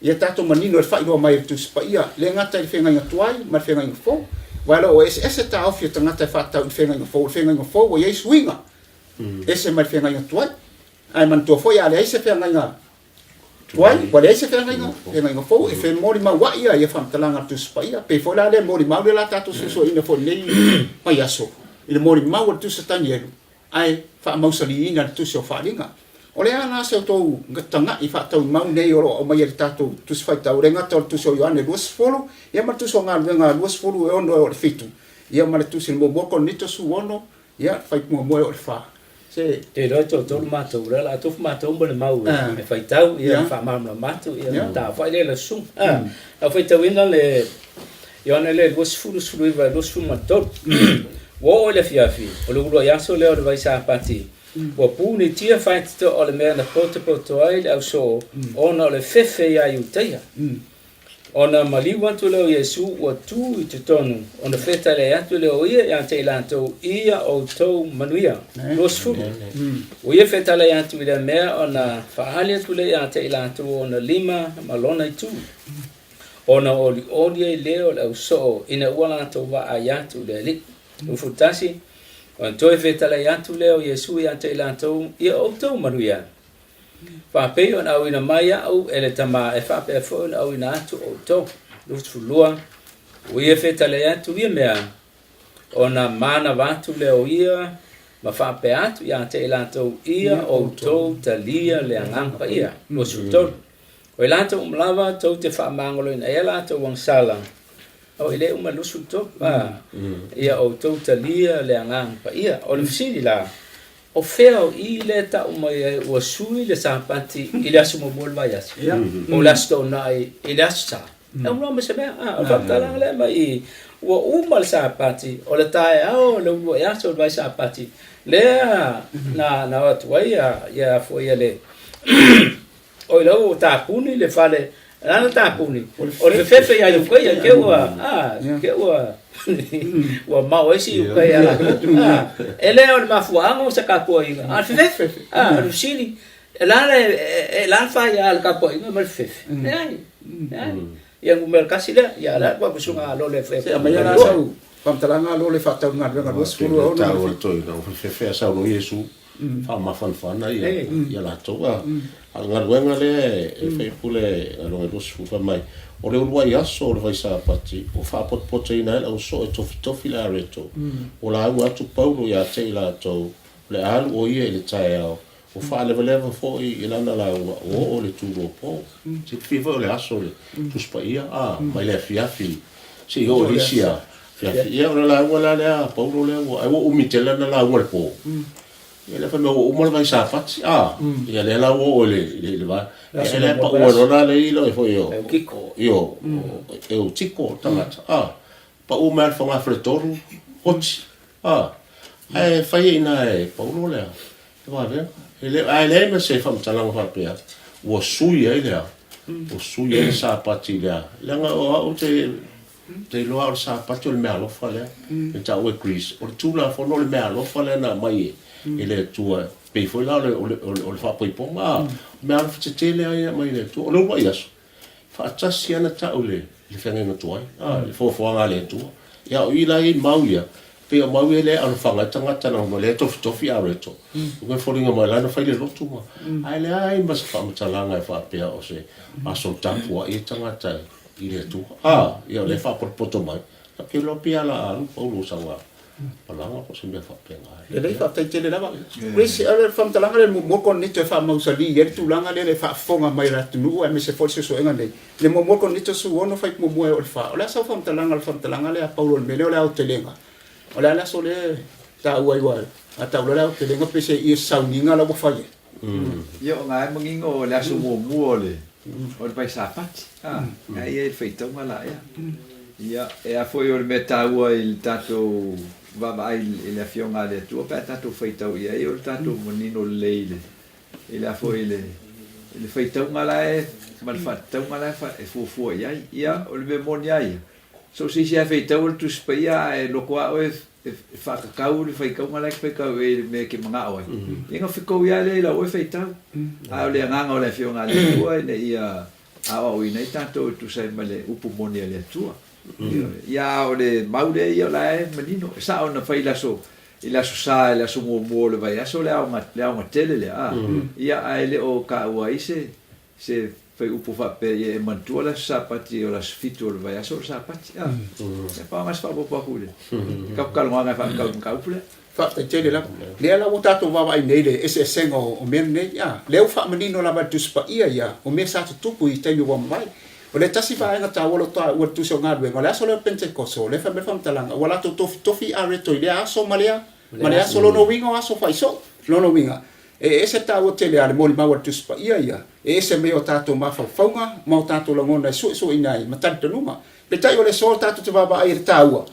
Ia tatou manino i le faailoa mai e le Tusi Paia, le gata i le Feagaiga Tuai ma le Feagaiga Fou. Aua e le o eseese taofi o tagata e faatatau i le Feagaiga Fou. O le Feagaiga Fou ua i ai suiga ese mai le Feagaiga Tuai. Ae manatua foi a leai se Feagaiga Tuai, ua leai se Feagaiga, Feagaiga Fou e femolimauai ai ia faamatalaga a le Tusi Paia. Pei foi la lea molimau lea la tatou suesueina foi i lenei vaiaso i le molimau a le Tusi a Tanielu ae faamausaliina le Tusi o Faaaliga. O le a la se outou taga'i faatauimau nei o lo o aumaia i le tatou Tusi Faitau, e le gata o le Tusi o Ioane 20, ia ma le Tusi o Galuega 26 e 6 e oo i le 7, ia ma le Tusi Muamua Korinito 16, ia le Fuaiupu muamua e oo i le 4. Se. Te iloa e toatolu matou, o lea o le a tofu matou ma le mau e faitau, ia ma faamalamalama atu, ia ona taaofai lea i le susuga. A o faitauina le Ioane lea 20, 19 23. Ua oo i le afiafi, o le uluai aso lea o le vai Sapati, ua punitia faitotoa o le mea na potopoto ai le ausoo ona o le fefe iā Iutaia. Ona maliu atu lea o Iesu ua tu i totonu, ona fetalai atu lea o ia ia te i latou, Ia outou manuia. 20. Ua ia fetalai atu i lea mea ona faaali atu lea ia te i latou ona lima ma lona itu. Ona olioli ai lea o le ausoo ina ua latou vaai atu i le Alii. 21. Ona toe fetalai atu lea o Iesu ia te i latou, Ia outou manuia. Faapei ona auina mai au e le Tama, e faapea foi ona auina atu outou. 22. Ua ia fetalai atu ia mea, ona manava atu lea o ia ma faapea atu ia te i latou, Ia outou talia le Agaga Paia. 23. O i latou uma lava tou te faamagoloina ai a latou agasala, o e le uma 23, ia outou talia le Agaga Paia. O le fesili la, O fea o i lea e tau mai ai ua sui le Sapati i le aso muamua o le vaiaso, po o le Aso Toonai i le Aso Sa? E uma ma se mea. O le faamatalaga lea mai i, ua uma le Sapati, o le taeao o le uluai aso o le vai Sapati, lea na o atu ai ia foi le Oi la ua tapuni le fale, la na tapuni, o le fefefe ia Iukaia, ke ua, a, ke ua, ua mao ai si Iukaia la. A, e le o le mafuaaga o se tapuaiga, a o le fefefe, a, o le fesili, e la le, e la le faia a le tapuaiga ma le fefefe. Leai, leai. Ia numera tasi lea, ia la ua kusuga lole e Se aumai la sau faamatalaga lole faatatau i galuega 26. Taua le toeaina o fefefe a sau loa Iesu. faamafanafana ia latou. A o le galuega lea e fai pule galuega 20 fai mai, o le uluai aso o le vai Sapati ua faapotopotoina ai le ausoo e tofitofi le areto, ua lauga atu Paulo ia te i latou, o le a alu o ia i le taeao, ua faalevaleva foi i lana lauga, ua oo i le tulua po. Silafia foi o le aso o le Tusi Paia, a, mai le afiafi seia oo i le isi afiafi. Ia, o le lauga la lea a Paulo lea ua, ai ua umi tele lana lauga i le po. Ia, lea fai mai ua uma le vai Sapati, a, ia lea la ua oo i le, i le va. Ia, lea pau ai loa la le ilo e foi o, o, Eutiko, o tagata, a, pau mai lava le fogafale tolu, oti, a, ae fai ai i ina e Paulo lea, e vavega. E le, ae leai ma se faamatalaga faapea, ua sui ai lea, ua sui ai le Sapati lea, leaga o au te, te iloa o le Sapati o le meaalofa lea, e taua e Greece, o le Tulafono o le meaalofa lea na aumai e, e le Atua, pei foi la o le, o le, o le faapoipoga, a, o meaalofa tetele lava ia e aumai e le Atua. O le uluai aso, faatasi lava na tau i le feagaiga tuai, a, le foafoaga a le Atua. Ia, o i la e i ai mau ia, pei o mau ia lea e alofaga ai tagata leaga o lea e tofitofi areto. O e foliga mai la na fai le lotu ma, ae leai ma se faamatalaga e faapea o se aso tapuai ai tagata i le Atua. A, ia o lea e faapotopoto mai, ou te iloa pei lava o le a alu Paulo sau palaga po o se mea faapena. Lelei, faafetai tele lava. Grace, o le faamatalaga lea muamua Korinito e faamausali ai le tulaga lea i le faafofoga mai a le atunuu aemaise foi le suesuega nei. Le muamua Korinito 16 fuaiupu muamua e oo i le 4. O le a sau faamatalaga o le faamatalaga lea a Paulo i le mea lea o le aotelega? O le a le aso lea e taua ai aua a tau loa le aotelega pei se i sauniga la ua fai ai. Ia o na e manino o le aso muamua o le o le vai Sapati, a, na ia i le faitauga la ea. Ia, e a foi o le mea taua i le tatou vaavaai i le Afioga a le Atua pe a tatou faitau i ai o le tatou manino lelei i le i le a foi i le i le faitauga la e ma le faatatauga la e fuafua i ai. Ia, o le mea moni lava ia, so o se isi lava e faitau o le Tusi Paia ae loko lava oe e faatatau le faitauga la e te faitau i ai i le mea e te manao ai, ia ona fetaui lava lea i lau oe faitau. A o le agaga o le Afioga a le Atua ina ia aoaoina ai tatou e tusa ai ma le upu moni a le Atua. Ia a o le mau lea ia o la e manino, e sao na fai i le aso i le aso Sa i le aso muamua o le vaiaso le aoga le aoga tele lea, a, ia ae le o taua ai se se fuaiupu faapea, ia e manatua le aso Sapati o le aso fitu o le vaiaso o le Sapati. A, e pau lena o se faaopoopo atu i le tatou talanoaga e faatatau i le mataupu lea. Faafetai tele lava. Lea la ua tatou vaavaai nei i le eseesega o mea nei, a, lea ua faamanino lava e le Tusi Paia ia o mea sa tutupu i taimi ua mavae. O le tasi vaega taua o lo o taua i le Tusi o Galuega, o le aso lea o le Penetekoso, o lea e fai mai le faamatalaga, ua latou tofitofi areto i lea aso ma lea, ma lea aso. Lona uiga o aso faisoo. Lona uiga, E ese taua tele a le molimau a le Tusi Paia ia, e ese mai o tatou mafaufauga ma o tatou lagona e suesueina ai ma talitonuga. Peitai o le aso tatou te vaavaai i le taua.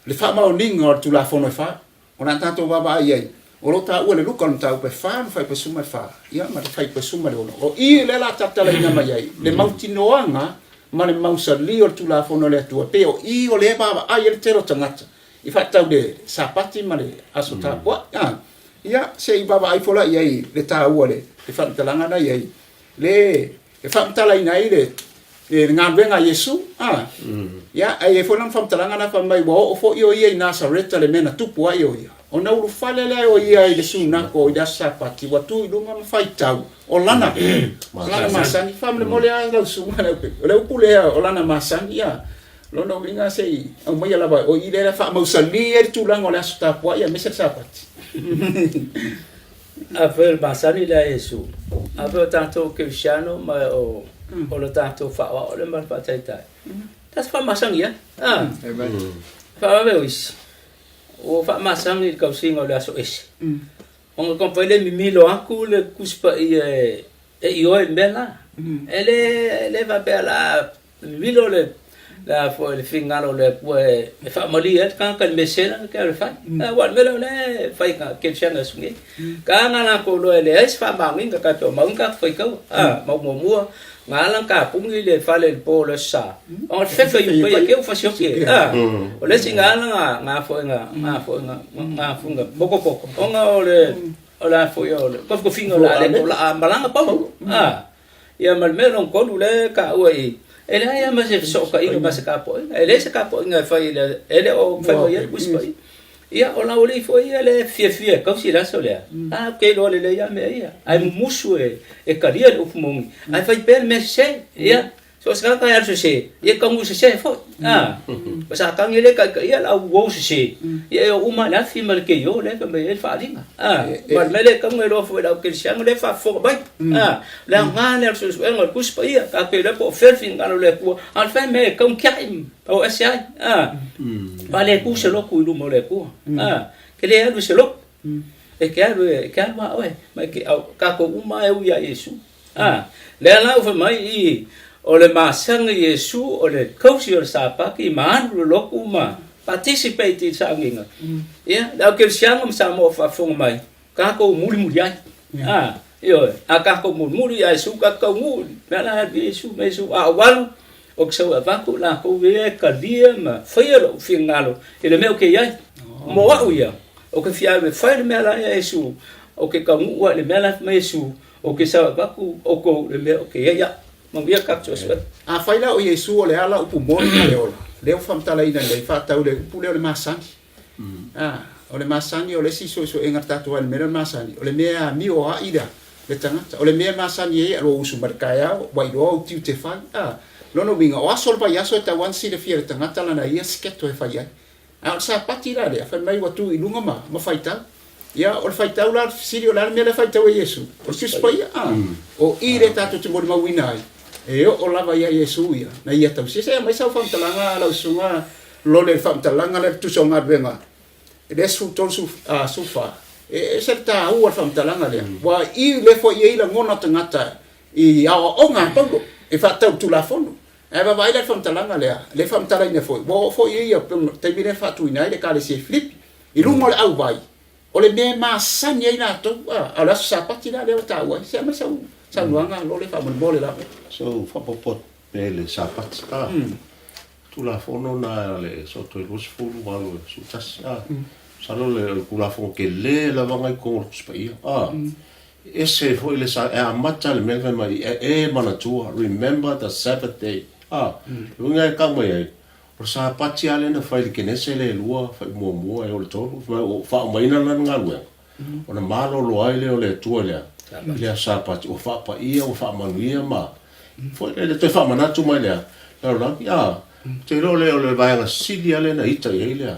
le faamaoniga o le Tulafono e fa. O le a tatou vaavaai i ai, o lo o taua e le Luka o le mataupu e 4 ma fuaiupu 14, ia ma le fuaiupu 16. O i lea o le a tatalaina mai ai le mautinoaga ma le mausali o le Tulafono a le Atua, e pei o i o lea e vaavaai ai le tele o tagata i faatatau i le Sapati ma le Aso Tapuai. A, ia, se i vaavaai ifo la i ai le taua o le faamatalaga lena i ai, le e faamatalaina ai le le galuega a Iesu. A, ia, ae i ai foi lana faamatalaga na fai mai, ua oo foi o ia i Nasareta le mea na tupu ai o ia. Ona ulufale lea o ia i le sunako i le aso Sapati, ua tu i luga ma faitau, o lana, o lana masani. Faamolemole lava lau susuga Leaupepe, o le upu lea o lana masani, ia, lona uiga se i aumaia lava, o i lea e faamausali ai le tulaga o le aso tapuai aemaise le Sapati. Afai o le masani lea a Iesu, afai o tatou kerisiano ma o o le tatou faaoao lea ma le faataitai, tatou faamasani ai. A, faavave o isi, ua faamasani i le tausiga o le aso ese. Ona taumafai lea e mimilo atu le Tusi Paia e ioe i le mea lena. E le e le faapea o le a Mimilo le le a foi le finagalo o le Atua e faamalie ai le tagata i le mea sese lana ke alu e fai. Aua o le mea lea o lea e fai ka kerisiano i aso nei. Ka na latou iloa e leai se faamaoniga tatou mau ni tatou faitaua. A, mau muamua, na ala ona tapuni le fale i le po o le Aso Sa, ona o le fefe i uka ia ke ua fasioti e. A, o le isi na ala na na foi na na foi na na foi na potopoto, ona o le o le a foi o le tofitofiga o le a le o la malaga Paulo. A, Ia ma le mea lona tolu lea e taua i i, e leai lava ma se fesootaiga ma se tapuaiga. E leai se tapuaiga e fai i le, e le o mafai mai ai le Tusi Paia. Ia, o laualii foi ia lea e fiafia e tausi i le aso lea, a, ou te iloa lelei lava mea ia. Ae mumusu e talia le upu moni, ae fai pea le mea sese. Ia, so o se tagata e alu sese, ia e taunuu sese foi. A, o Satani e le taitaia le au uou sese, ia e oo uma lava i le afi ma le keio lea e fai mai ai le faaaliga. A, ma le mea lea e tatau ona iloa foi e le au kerisiano lea e faafofoga mai. A, o le aoga lea o le suesuega o le Tusi Paia, tatou te iloa po o fea le finagalo o le Atua, a o le fea mea e tatau ona tiai ma o ese ai. A, aua e le tu se lotu i luma o le Atua. A, e te le alu i se lotu, e te alu e te alu lava oe, ma e te, tatou uma lava e ui ia Iesu. A, lea la ua fai mai i, o le masani Iesu o le tausi o le Sapati ma alu le lotu ma participate i le sauniga. Ia, le au kerisiano ma Samoa o faafofoga mai, tatou mulimuli ai. A, ioe, a tatou mulimuli ia Iesu, tatou taunuu i le mea la e alu i ai Iesu ma Iesu, a ou alu, ou te sau e avatu i latou ia e talia ma faia lou finagalo i le mea ou te i ai. Mo au ia, ou te fia alu e fai le mea la ia Iesu, ou te taunuu ai i le mea la e fai mai Iesu, Ou te sau avatu outou i le mea ou te i ai au. Manuia tatou suesuega. Afai la o Iesu o le ala upu moni ma le ola, lea ua faamatalaina nei, faatatau i le upu lea o le masani. A, o le masani o le isi suesuega a le tatou ai i le mea lea o le masani, o le mea e amio ai le, le tagata. O le mea e masani ai lou usu mai le taeao, ua iloa ou tiute fai. A, lona uiga, o aso o le vaiaso e tatau lava ona silafia e le tagata lana ia schedule e fai ai. A o le Sapati la lea, fai mai ua tu i luga ma, ma faitau. Ia, o le faitau la, o le fesili, o le a le mea lea e faitau e Iesu? O le Tusi Paia, a. O i lea tatou te molimauina ai, e oo lava ia Iesu ia, na ia tausia. Se aumai sau faamatalaga lau susuga Lole i le faamatalaga lea i le Tusi o Galuega, i le 13, 14. E ese le taua o le faamatalaga lea. Ua i lea foi e i ai lagona o tagata i aoaoga a Paulo e faatatau i le Tulafono. Ae vaavaai la i le faamatalaga lea, lea e faamatalaina foi, ua oo foi ia taimi lea na faatuina ai le Ekalesia i Filipi, i luga o le auvai, o le mea e masani ai latou, a o le aso Sapati la lea ua taua ai. Se aumai sau saunoaga lole faamolemole lava. Sau faaopoopo atu pea i le Sapati, a, Tulafono na a le Soto e 28 11, a, masalo o le Tulafono tele lava na i totonu o le Tusi Paia, a. Ese foi le sa, e amata le mea fai mai, e, e manatua, remember the Sabbath day. A, le uiga e tau mai ai, o le Sapati lava lea na fai i le Kenese le lua, fai muamua e o le tolu, fai mai ua faaumaina lana galuega, ona malolo ai lea o le Atua i le a? I le aso Sapati, ua faapaia, ua faamanuia ma, foi lele toe faamanatu mai le a? Lalolagi, a, ou te iloa o le, o le vaega sili lava lea na ita i ai le a?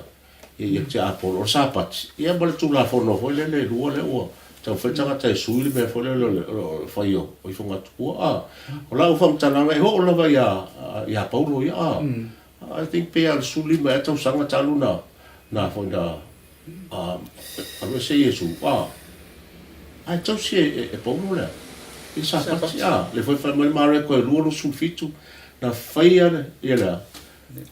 Ia te Apolo, o le Sapati, ia ma le Tulafono foi lele e lua lea ua taumafai tagata e sui le mea foi lele o le fai o ifogatukua. A, o lau faamatalaga e oo lava ia, ia Paulo ia, a, I think pe a le 15 ea tausaga talu na, na foi na, a, alu ese Iesu, a, ae tausi e, e Paulo le a, i le Sapati, a, le foi fai mai le Mareko e 2, 27, na faia le, ia le a,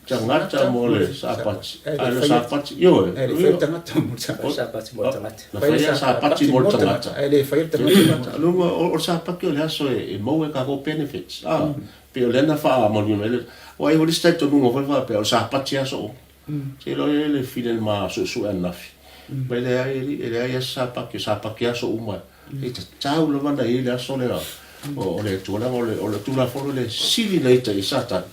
Tagata mo le Sapati, a o le Sapati, ioe. Ae le i faia le tagata mo le Sapati. O le Sapati mo le tagata. Na faia le Sapati mo le tagata. Ae le faia le tagata. Luga, o le Sapati o le aso e maua ai kākou benefits, a, pei o lea na faamanuia mai ai le, aua e i ai foi le isi talitonuga foi faapea, o le Sapati aso uma. Se iloa e le fili le ma suesue ananafi. Ma e leai, e leai lava se Sapati, o Sapati aso uma. E tatau lava ona i ai le aso lea o le Atua, leaga o le Tulafono lea e sili ona ita i Satani,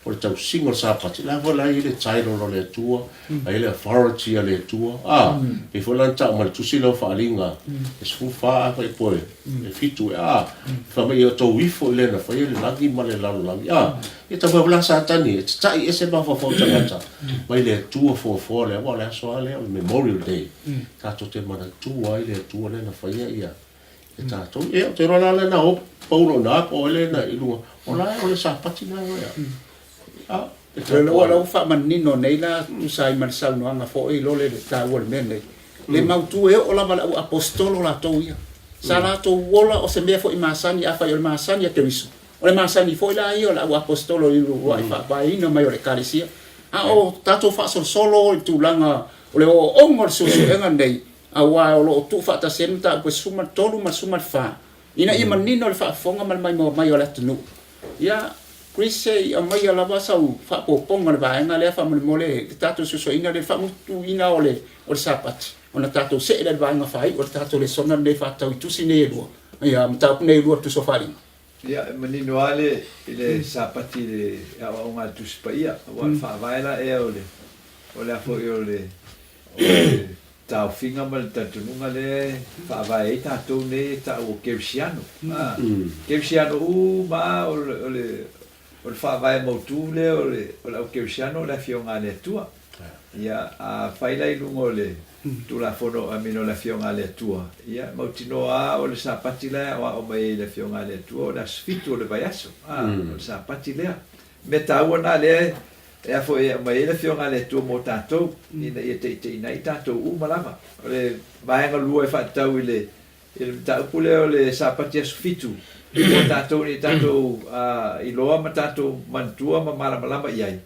o le tausiga o le Sapati. O la foi la e i ai le title o le Atua, la e i ai le authority a le Atua, a, pei foi la ona tau mai le tusi lea o Faaaliga e 14 a fai po e 7 ea, a, fai mai ia outou ifo i le na faia le lagi ma le lalolagi, a, ia taumafai foi la Satani e tata'i ese mafaufau tagata mai le Atua foafoa lea, aua o le aso lava lea o le Memorial Day. Tatou te manatua ai le Atua lea na faia ia e tatou. Ia, ou te iloa la lea na o Paulo i ina po o ai lea na i luga. O la e o le Sapati lena e oe a. E O la ua faamanino nei la tusa ai ma le saunoaga foi lo le taua o le mea lenei. Le mautu e oo lava le au aposetolo latou ia. Sa latou ola o se mea foi masani, afai o le masani a Keriso, o le masani foi la ia o le au aposetolo i le uluai faavaeina mai o le Ekalesia. A o tatou faasolosolo i le tulaga O le ooooga o le suesuega lenei, aua o lo o tuufaatasi ai le mataupu e 13 ma le 14, ina ia manino le faafofoga ma le maimoa mai o le atunuu. Ia, Chris, se i aumaia lava sau faaopoopoga i le vaega lea faamolemole i le tatou suesueina lea i le faamutuina o le Sapati, ona tatou see lea i le vaega faaiu o le tatou lesona lenei faatatau i tusi nei e lua, ia, mataupu nei e lua o le Tusi o Faaaliga. Ia, e manino lava le, i le Sapati i le aoaoga a le Tusi Paia, aua o le faavae la ea o le, o le a foi o le, o le taofiga ma le talitonuga lea e faavae ai tatou nei e ta'u o Kerisiano. A, Kerisiano uma lava o le, o le, o le faavae mautu lea o le, o le au Kerisiano o le Afioga a le Atua. Ia, a fai la i luga o le Tulafono, I mean, o le Afioga a le Atua, ia, e mautinoa lava o le Sapati la e aoao mai ai e le Afioga a le Atua, o le aso fitu o le vaiaso, a, o le Sapati lea. O mea taua na lea e a foi e aumai ai le Afioga a le Atua mo tatou, ina ia taitaiina ai tatou uma lava. O le vaega lua e faatatau i le i le mataupu lea o le Sapati aso fitu, mo tatou ina ia tatou iloa ma tatou manatua ma malamalama i ai,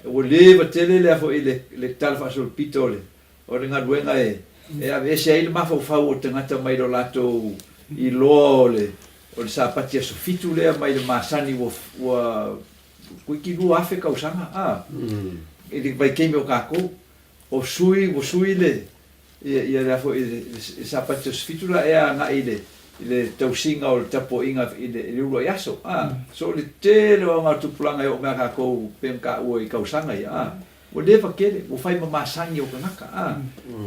Ua leva tele lea foi le le tala faasolopito o le o le galuega e e aveese ai le mafaufau o tagata mai lo latou iloa o le o le Sapati aso fitu lea mai le masani ua ua toeitiiti 2000 tausaga a i le vaitaimi o tatou. O sui ua sui le Ia, ia lea foi, le Sapati aso fitu la ea agai i le, i le tausiga o le tapuaiga i le, i le uluai aso, a. So o le tele o aoga tupulaga e oo mai a tatou pei ona taua i tausaga ia, a. Ua leva tele, ua fai ma masani o tagata, a.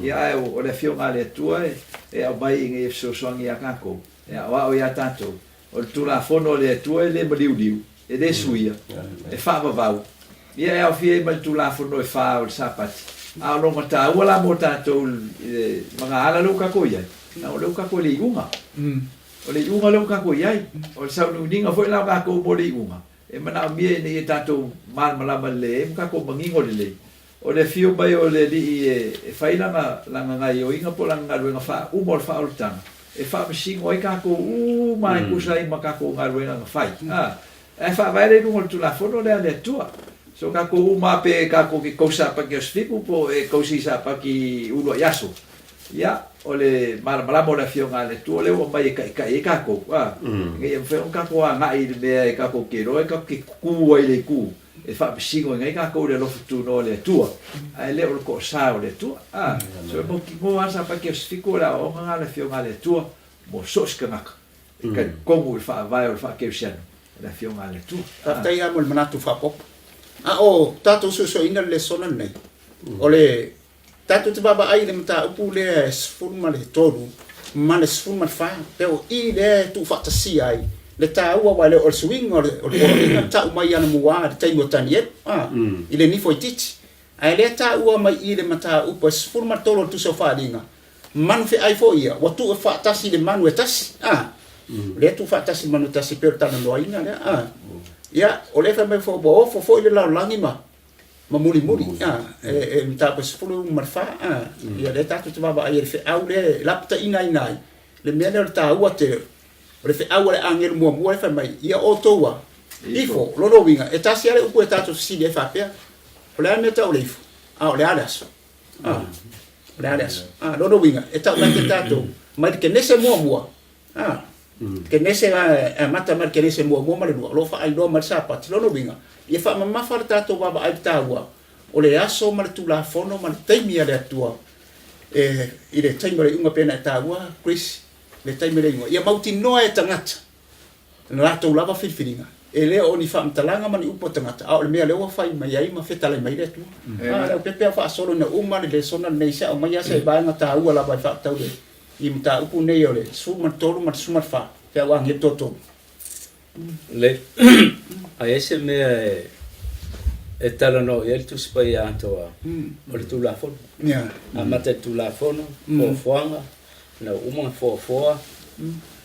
Ia ae o le Afioga a le Atua e, e aumai ina ia fesoasoani ia tatou, e aoao ia tatou. O le Tulafono a le Atua e le maliuliu, e le suia, e faavavau, ia e aofia ai ma le Tulafono e fa o le Sapati. A o lona taua la mo tatou i le magaala lea ua tatou i ai, leaga o lea ua tatou i le iuga. O le iuga lea ua tatou i ai. O le sauniuniga foi la o tatou mo le iuga, e manaomia ina ia tatou malamalama lelei ai ma tatou manino lelei. O le afio mai o le Alii e fai lana, lana gaioiga po o lana galuega faauma o le faaolataga, e faamasino ai tatou uma e tusa ai ma tatou galuega na fai. A, ae faavae lea i luga o le Tulafono lea a le Atua. So tatou uma lava pe tatou te tausi Sapati aso fitu po o e tausi Sapati uluai aso, ia, o le malamalama o le Afioga a le Atua lea ua aumai e taitai ai tatou, a, ina ia mafai ona tatou agai i le mea e tatou te iloa e tatou te tutu ai i le itu e faamasinoina ai tatou i le alofa tunoa o le Atua, ae le o le toasa o le Atua. A, so e mautinoa lava Sapati aso fitu o le aoaoga lena a le Afioga a le Atua mo so o se tagata e talitonu i le faavae o le faakerisiano o le Afioga a le Atua. Faafetai lava mo le manatu faaopoopo. A o tatou suesueina le lesona lenei, o le Tatou te vaavaai i le mataupu lea e 13 ma le 14, pei o i lea e tuufaatasia ai le taua, aua e le o le suiga o le poloaiga na tau mai anamua i le taimi o Tanielu, a, i le nifo itiiti. Ae lea taua mai i le mataupu e 13 o le Tusi o Faaaliga, manu feai foi ia, ua tuu faatasi i le manu e tasi, a. O lea e tuufaatasi i le manu e tasi e pei o le talanoaina lea, a. Ia, o lea e fai mai foi ua ofo foi le lalolagi ma ma mulimuli, a, e mataupu e 14, a, ia lea tatou te vaavaai ai i le feau lea e lapataiina ai le mea lea o le taua tele o le feau a le agelu muamua lea fai mai, ia outou a, Ifo. O lona uiga, e tasi lava le upu e tatou fesili ai faapea, o le a le mea e tau o le ifo? A o le a le aso? A, o le a le aso? A, lona uiga, e tau mai ke tatou, mai le Kenese muamua, a, Kenese e amata mai le Kenese muamua ma le lua, o lo o faailoa mai le Sapati. Lona uiga, ia faamamafa le tatou vaavaai i le taua o le aso ma le Tulafono ma le taimi a le Atua e, i le taimi o le iuga pei ona e taua, Chris, le taimi o le iuga, ia mautinoa e tagata na latou lava filifiliga, e le o ni faamatalaga ma ni upu a tagata, a o le mea lea ua fai mai ai ma fetalai mai le Atua. A, le aupepe a faasolo ina uma le lesona lenei, se aumai lava se vaega taua lava e faatatau le i mataupu nei o le 13 ma le 14, pe a ua agia le toatolu. Le, a i ai se mea e, e talanoa i ai le Tusi Paia atoa, o le Tulafono. Amata i le Tulafono, foafoaga, Ina ua uma ona foafoa,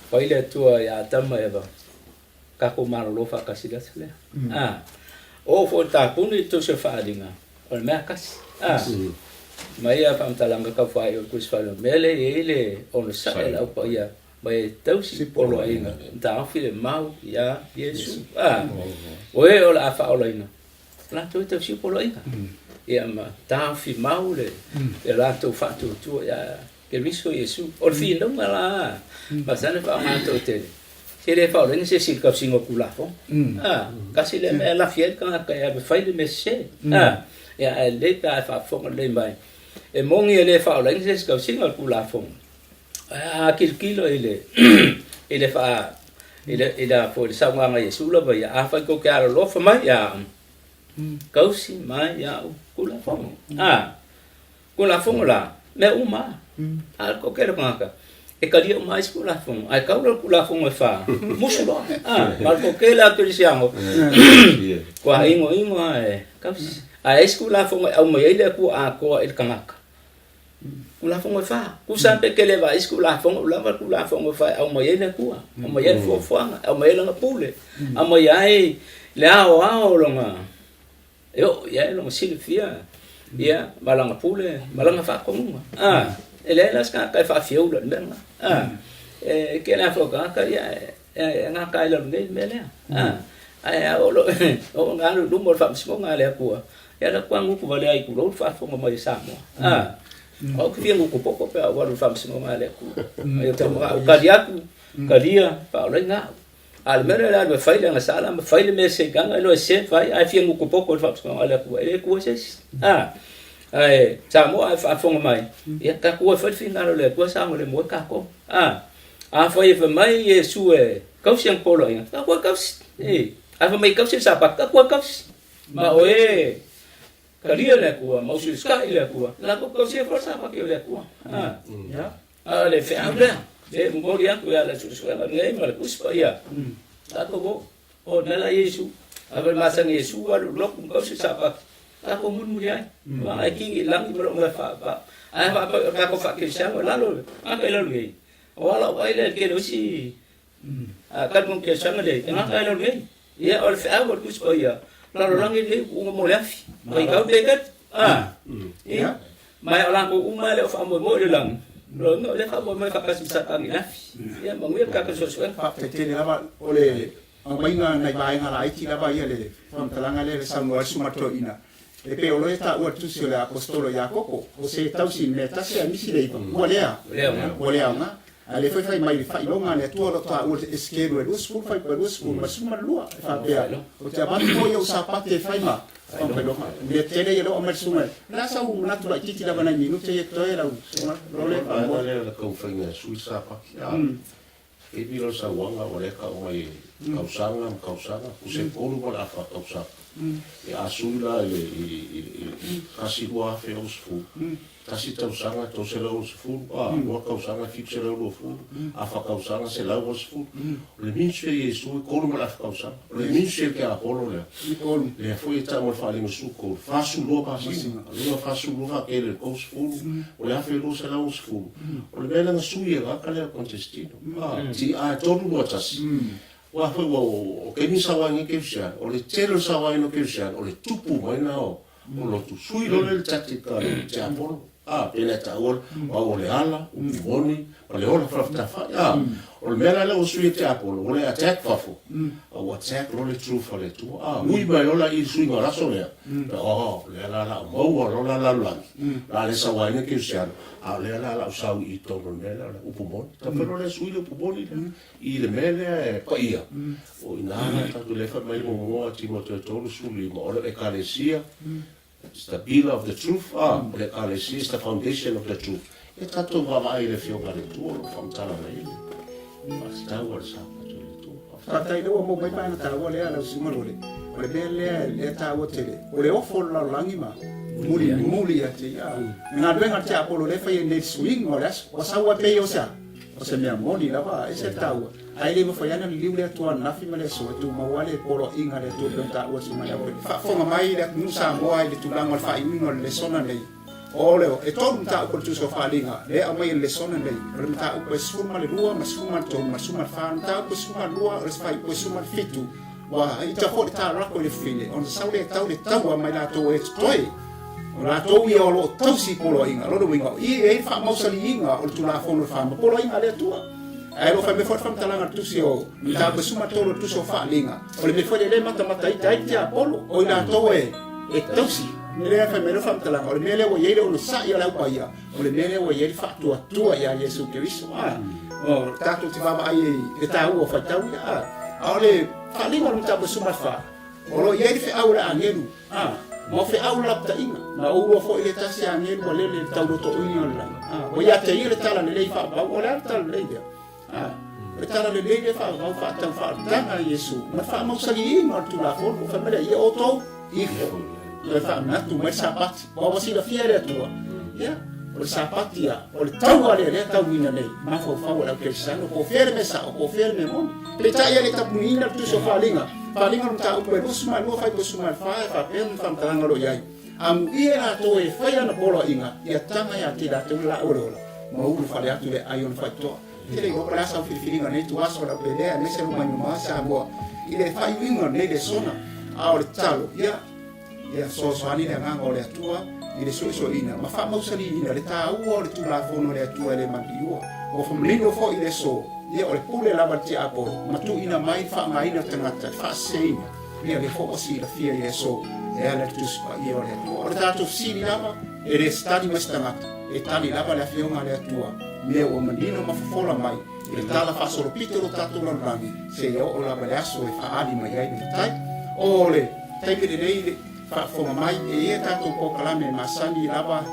fai le Atua ia Atama ma Eva, tatou malolo faatasi i le aso lea. A, oo foi i le tapuni i le tusi o faaaliga, o le mea lava tasi. A, mai ia faamatalaga tau faaiu o le Tusi Faaiu, o le mea lea e i ai le onosai a le Au Paia ma e tausi poloaiga, ma taofi le mau iā Iesu. A, o e o le a faaolaina, latou e tausia poloaiga. Ia ma taofi mau le latou faatuatua ia Keriso Iesu. O le finauga la masani ona faaaoga toatele, se le faaolaina se isi i le tausiga o Tulafono. A, tasi lea mea e lafi ai le tagata e alu e fai le mea sese. A, ia ae lelei pe a e faafofoga lelei mai, e moni e le faaolaina se isi i le tausiga o le Tulafono, ae a tilotilo i le i le faa i le i le a foi le saunoaga a Iesu lava ia, afai tou te alolofa mai ia au, tausi mai iaʻu Tulafono. A, Tulafono la, mea uma lava. A o le toatele o tagata, e talia uma ai isi Tulafono, ae tau loa le Tulafono e fa, musu loa. A, ma o le toatele lava o kerisiano, ua inoino lava e tausi. Ae ai isi Tulafono e aumai ai le Atua atoa i le tagata. Tulafono e fa. Tusa lava pe tele vaai isi Tulafono, ua lava le Tulafono e fa e aumai ai le Atua, aumai ai le fuafuaga, aumai ai lana pule, aumai ai le aoao o lona E oo i ai lona silafia, ia, ma lana pule, ma lana faatonuga. A, e leai la se tagata e faafioula i le mea lena. A, e tele lava foi o tagata, ia, e gata ai i lalo nei le mea lea. A, ae a oo loa, oo ina alu i luma o le faamasinoga a le Atua, ia o lea faatoa gutu valea ai tulou le faafofoga mai a Samoa. A, o au ou te fia gutu popo pe a ou alu i le faamasinoga a le Atua. Ai ou te manao, tali atu, talia, faaolaina au. A o le mea lea o le alu e fai le agasala ma fai le mea segaga iloa e se fai ae fia gutu popo i le faamasinoga a le Atua e le tua se isi. A, ae Samoa a e faafofoga mai, ia tatou o e fai le finagalo o le Atua saogalemu ai tatou. A, afai e fai mai Iesu e tausi ana poloaiga, tatou e tausi. E, a fai mai e tausi le Sapati, tatou e tausi. Ma o e talia le Atua, ma usiusitai le Atua, latou te tausia foi le Sapati o le Atua. A, A o le feau lea, e momoli atu ia le suesuega lenei ma le Tusi Paia, tatou o, o le mea la Iesu, a fai masani Iesu alu i lotu ma tausi Sapati, tatou mulimuli ai, ma ae kini i lagi ma lou mea fa, fa, ae faapai o tatou faakerisiano i lalo, gata i lalo nei, o ala o ai lea i le tele o isi a tali mo kerisiano lea, e gata i lalo nei. Ia, o le feau o le Tusi Paia, lalolagi lenei ua mo le afi, mai kau pe kali, a, ia, ma o latou uma e le o faamoemoe i le lagi, lona o lea faamoemoe faatasi ma Satani i le afi. Ia, manuia le tatou suesuega. Faafetai tele lava o le aumaiga nai vaega laiti lava ia le faamatalaga lea le saunoa ai le Susuga Toeaina e pei o lo e taua le tusi o le Aposetolo Iakopo o se tausi i le mea e tasi ae misi le iva ua lea ua le aoga A lea foi fai mai le faailoga a le Atua o lo o taua i le Esekielu e 20, fuaiupu e 20 ma le 12, e faapea, Ou te avatu foi ou Sapati e fai ma faailoga. Mea tele ia lea ua aumai le susuga. O le a sau manatu laitiiti lava nai minute ia totoe lau susuga Lole? O le vaega lea o le taumafaiga e sui le Sapati, a maybe o le sauaga ua lea tau mai e tausaga ma tausaga, tusa e tolu ma le afa tausaga. Ia a sui la i le 2060, Tasi tausaga 360, a, lua tausaga 720, afa tausaga 180. O le ministry a Iesu e tolu ma le afa tausaga. O le ministry a le tiapolo lea, lea foi e tau ma le faaliga sulu tolu, 42 masina. O lona 42 faatele i le 30, o le 1260. O le mea lea na sui e gata lea o Constantino, a, ti a e tolu lua tasi. Aua foi ua o taimi sauaina ai kerisiano, o le tele o le sauaina o kerisiano, o le tupu mai lena o O lotu sui loa lea le tactic a le tiapolo, a, pei ona e taua, o au o le ala, upu moni, ma le ola faafatafai, a. O le mea la lea ua sui e tiapolo, ua le attack fafo, a ua attack loa le truth a le Atua. A ui mai loa la i le suiga o le aso lea, oh, lea la la o maua loa la lalolagi, o le a le sauaina kerisiano, a o lea la la o sau i totonu o le mea lea o le upu moni. Taumafai loa lea e sui le upu moni lea i le mea lea e paia, o i ina la tatou lea e fai mai le muamua Timote 3:15, o le Ekalesia, It's the pillar of the truth, a, o le Ekalesia is the foundation of the truth. Ia tatou vaavaai i le Afioga a le Atua o lo o faamatala mai ai le faatatau a le Sapatu i le Atua. Faafetai. Faafetai lea ua maua mai vaega taua lea lau Susuga Lole. O le mea lea lea taua tele, o le ofo o le lalolagi ma muli muli ia te ia. Le galuega a le tiapolo lea e fai ai nei i le suiga o le aso. Ua sau ai pei o se a? O se mea moni lava, ese le taua. Ae le mafai lava ona liliu le Atua ananafi ma le aso e tumau lava le poloaiga a le Atua e pei ona taua e Susuga Leaupele. Faafofoga mai le atunuu Samoa i le tulaga o le faaiuina o le lesona nei. O le e tolu mataupu o le tusa o faaaliga lea e aumai e le lesona nei. O le mataupu e 12 ma le 13 ma le 14, o le mataupu e 12 o le faaiupu e 17. Ua ita foi le tālako i le fafine ona sau lea e tau le taua mai latou e totoe. O latou ia o lo o tausi i poloaiga. O lona uiga, o i e i ai le faamausaliina o le Tulafono o le Fa ma poloaiga a le Atua. Ae o lo o fai mai foi le faamatalaga a le Tusi o Mataupu e 13 o le Tusi o Faaaliga, o le mea foi lea e le matamataita ai le tiapolo, o i latou e tausi. O le mea lea e fai mai ai le faamatalaga, o le mea lea ua i ai le onosai o le aupaia, o le mea lea ua i ai le faatuatua ia Iesu Keriso. A, o tatou te vaavaai i le taua o faitau ia, a, a o le faaaliga o le Mataupu e 14, O lo o i ai le feau o le agelu, a, ma o feau o le lapataiga, na ou iloa foi le tasi agelu ua lele i le taulotoina o le lagi. A, ua ia te ia le tala lelei faavavau, o le a le tala lelei lea? A, o le tala lelei lea faavavau faatatau faaolataga a Iesu, ma le faamausaliina o le Tulafono, fai mai lea, ia outou ifo, toe faamanatu mai le Sapati, aua ua silafia e le Atua, ia, o le Sapati ia, o le taua lea lea tauina nei, mafaufau o le au Kerisiano, po o fea le mea sao, po o fea le mea moni. Peitai e le tapuniina le tusi o Faaaliga, Faaaliga o le mataupu e 22 faaipu e 14 e faapea ma faamatalaga o lo o i ai, Amuia i latou e fai ana poloaiga, ia taga ia te i latou le laau o le ola, ma ulufale atu le ai ona faitotoa. Ou te le iloa po o le a sau filifiliga o lenei ituaso o lau pelea aemaise lou maimoa Samoa i le faaiuina o lenei lesona. A o le tatalo, ia, ia fesoasoani le Agaga o le Atua i le suesueina ma faamausaliina le taua o le Tulafono a le Atua e le maliliua. Ua famanino foi i le aso, ia o le pule lava a le tiapolo ma tuuina mai le faaaogaina o tagata e faaseseina, ia lea foi ua silafia i le aso e ala i le Tusi Paia o le Atua. O le tatou fesili lava, e le tali mai se tagata, e tali lava le Afioga a le Atua, mea ua manino ma fofola mai i le tala faasolopito o lo tatou lalolagi, seia oo lava i le aso e faaali mai ai le matai. O le taimi lenei i le faafofoga mai, e i ai a tatou polokalame masani lava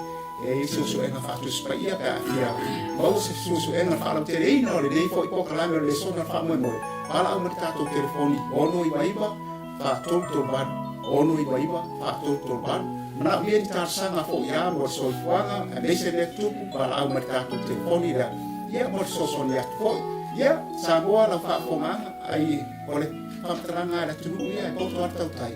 e i ai suesuega faatusi paia pe a fia maua se suesuega faalauteleina o lenei foi polokalame o le lesona o le faamoemoe, valaau mai le tatou telefoni 699 4338 699 4338. Manaomia ni talosaga foi a mo le soifuaga aemaise mea tutupu, valaau mai le tatou telefoni lea ia mo le fesoasoani atu foi. Ia, Samoa lau faafofogaaga, ai o le faamatalaga a le atunuu ia e poto lava le tautai,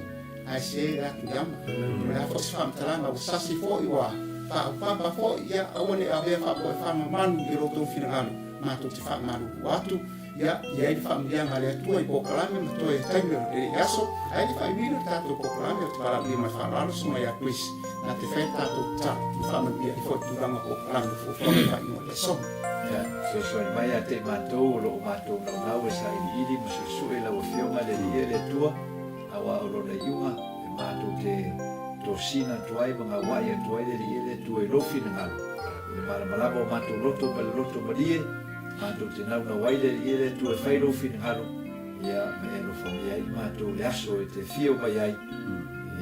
ae se le atu i ama. O le a foi se faamatalaga ua sasi foi ua faaupapa foi, ia aua ne i avea faapoefaga manu i lo outou finagalo, matou te faamalulu atu. Ia i ai le faamanuiaga a le Atua i polokalame ma toe taimi o lenei aso, ae le faaiuina le tatou polokalame ou te valaaulia ma le faaaloalo Susuga ia Chris na te fai le tatou tatalo ma faamanuia ai foi tulaga o polokalame o fuafuaga i faaiuga o le aso. Ia, fesoasoani mai ia te i matou o lo o matou naunau e sailiili ma suesue i lau Afioga i le Alii e le Atua, aua o Lona iuga e matou te tosina atu ai ma gauai atu ai le Alii e le Atua i lou finagalo, i le malamalama o matou loto ma le loto malie, Matou te naunau ai le Alii e le Atua e fai lou finagalo, ia, ma e alofagia ai matou i le aso e te afio mai ai,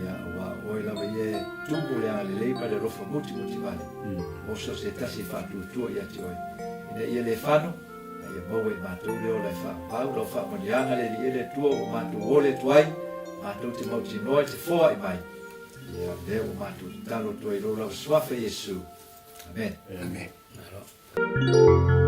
ia, aua o oe lava ia e tumu le agalelei ma le alofa mutimutivale, oso se tasi e faatuatua ia te oe, ina ia le fano, a ia maua i matou le ola e faapau lau faamanuiaga le Alii e le Atua ua matou ole atu ai, matou te mautinoa i te foai mai, ia, lea ua matou tatalo atu ai i lou lava Suafa Iesu. Amene. Amene. Malo.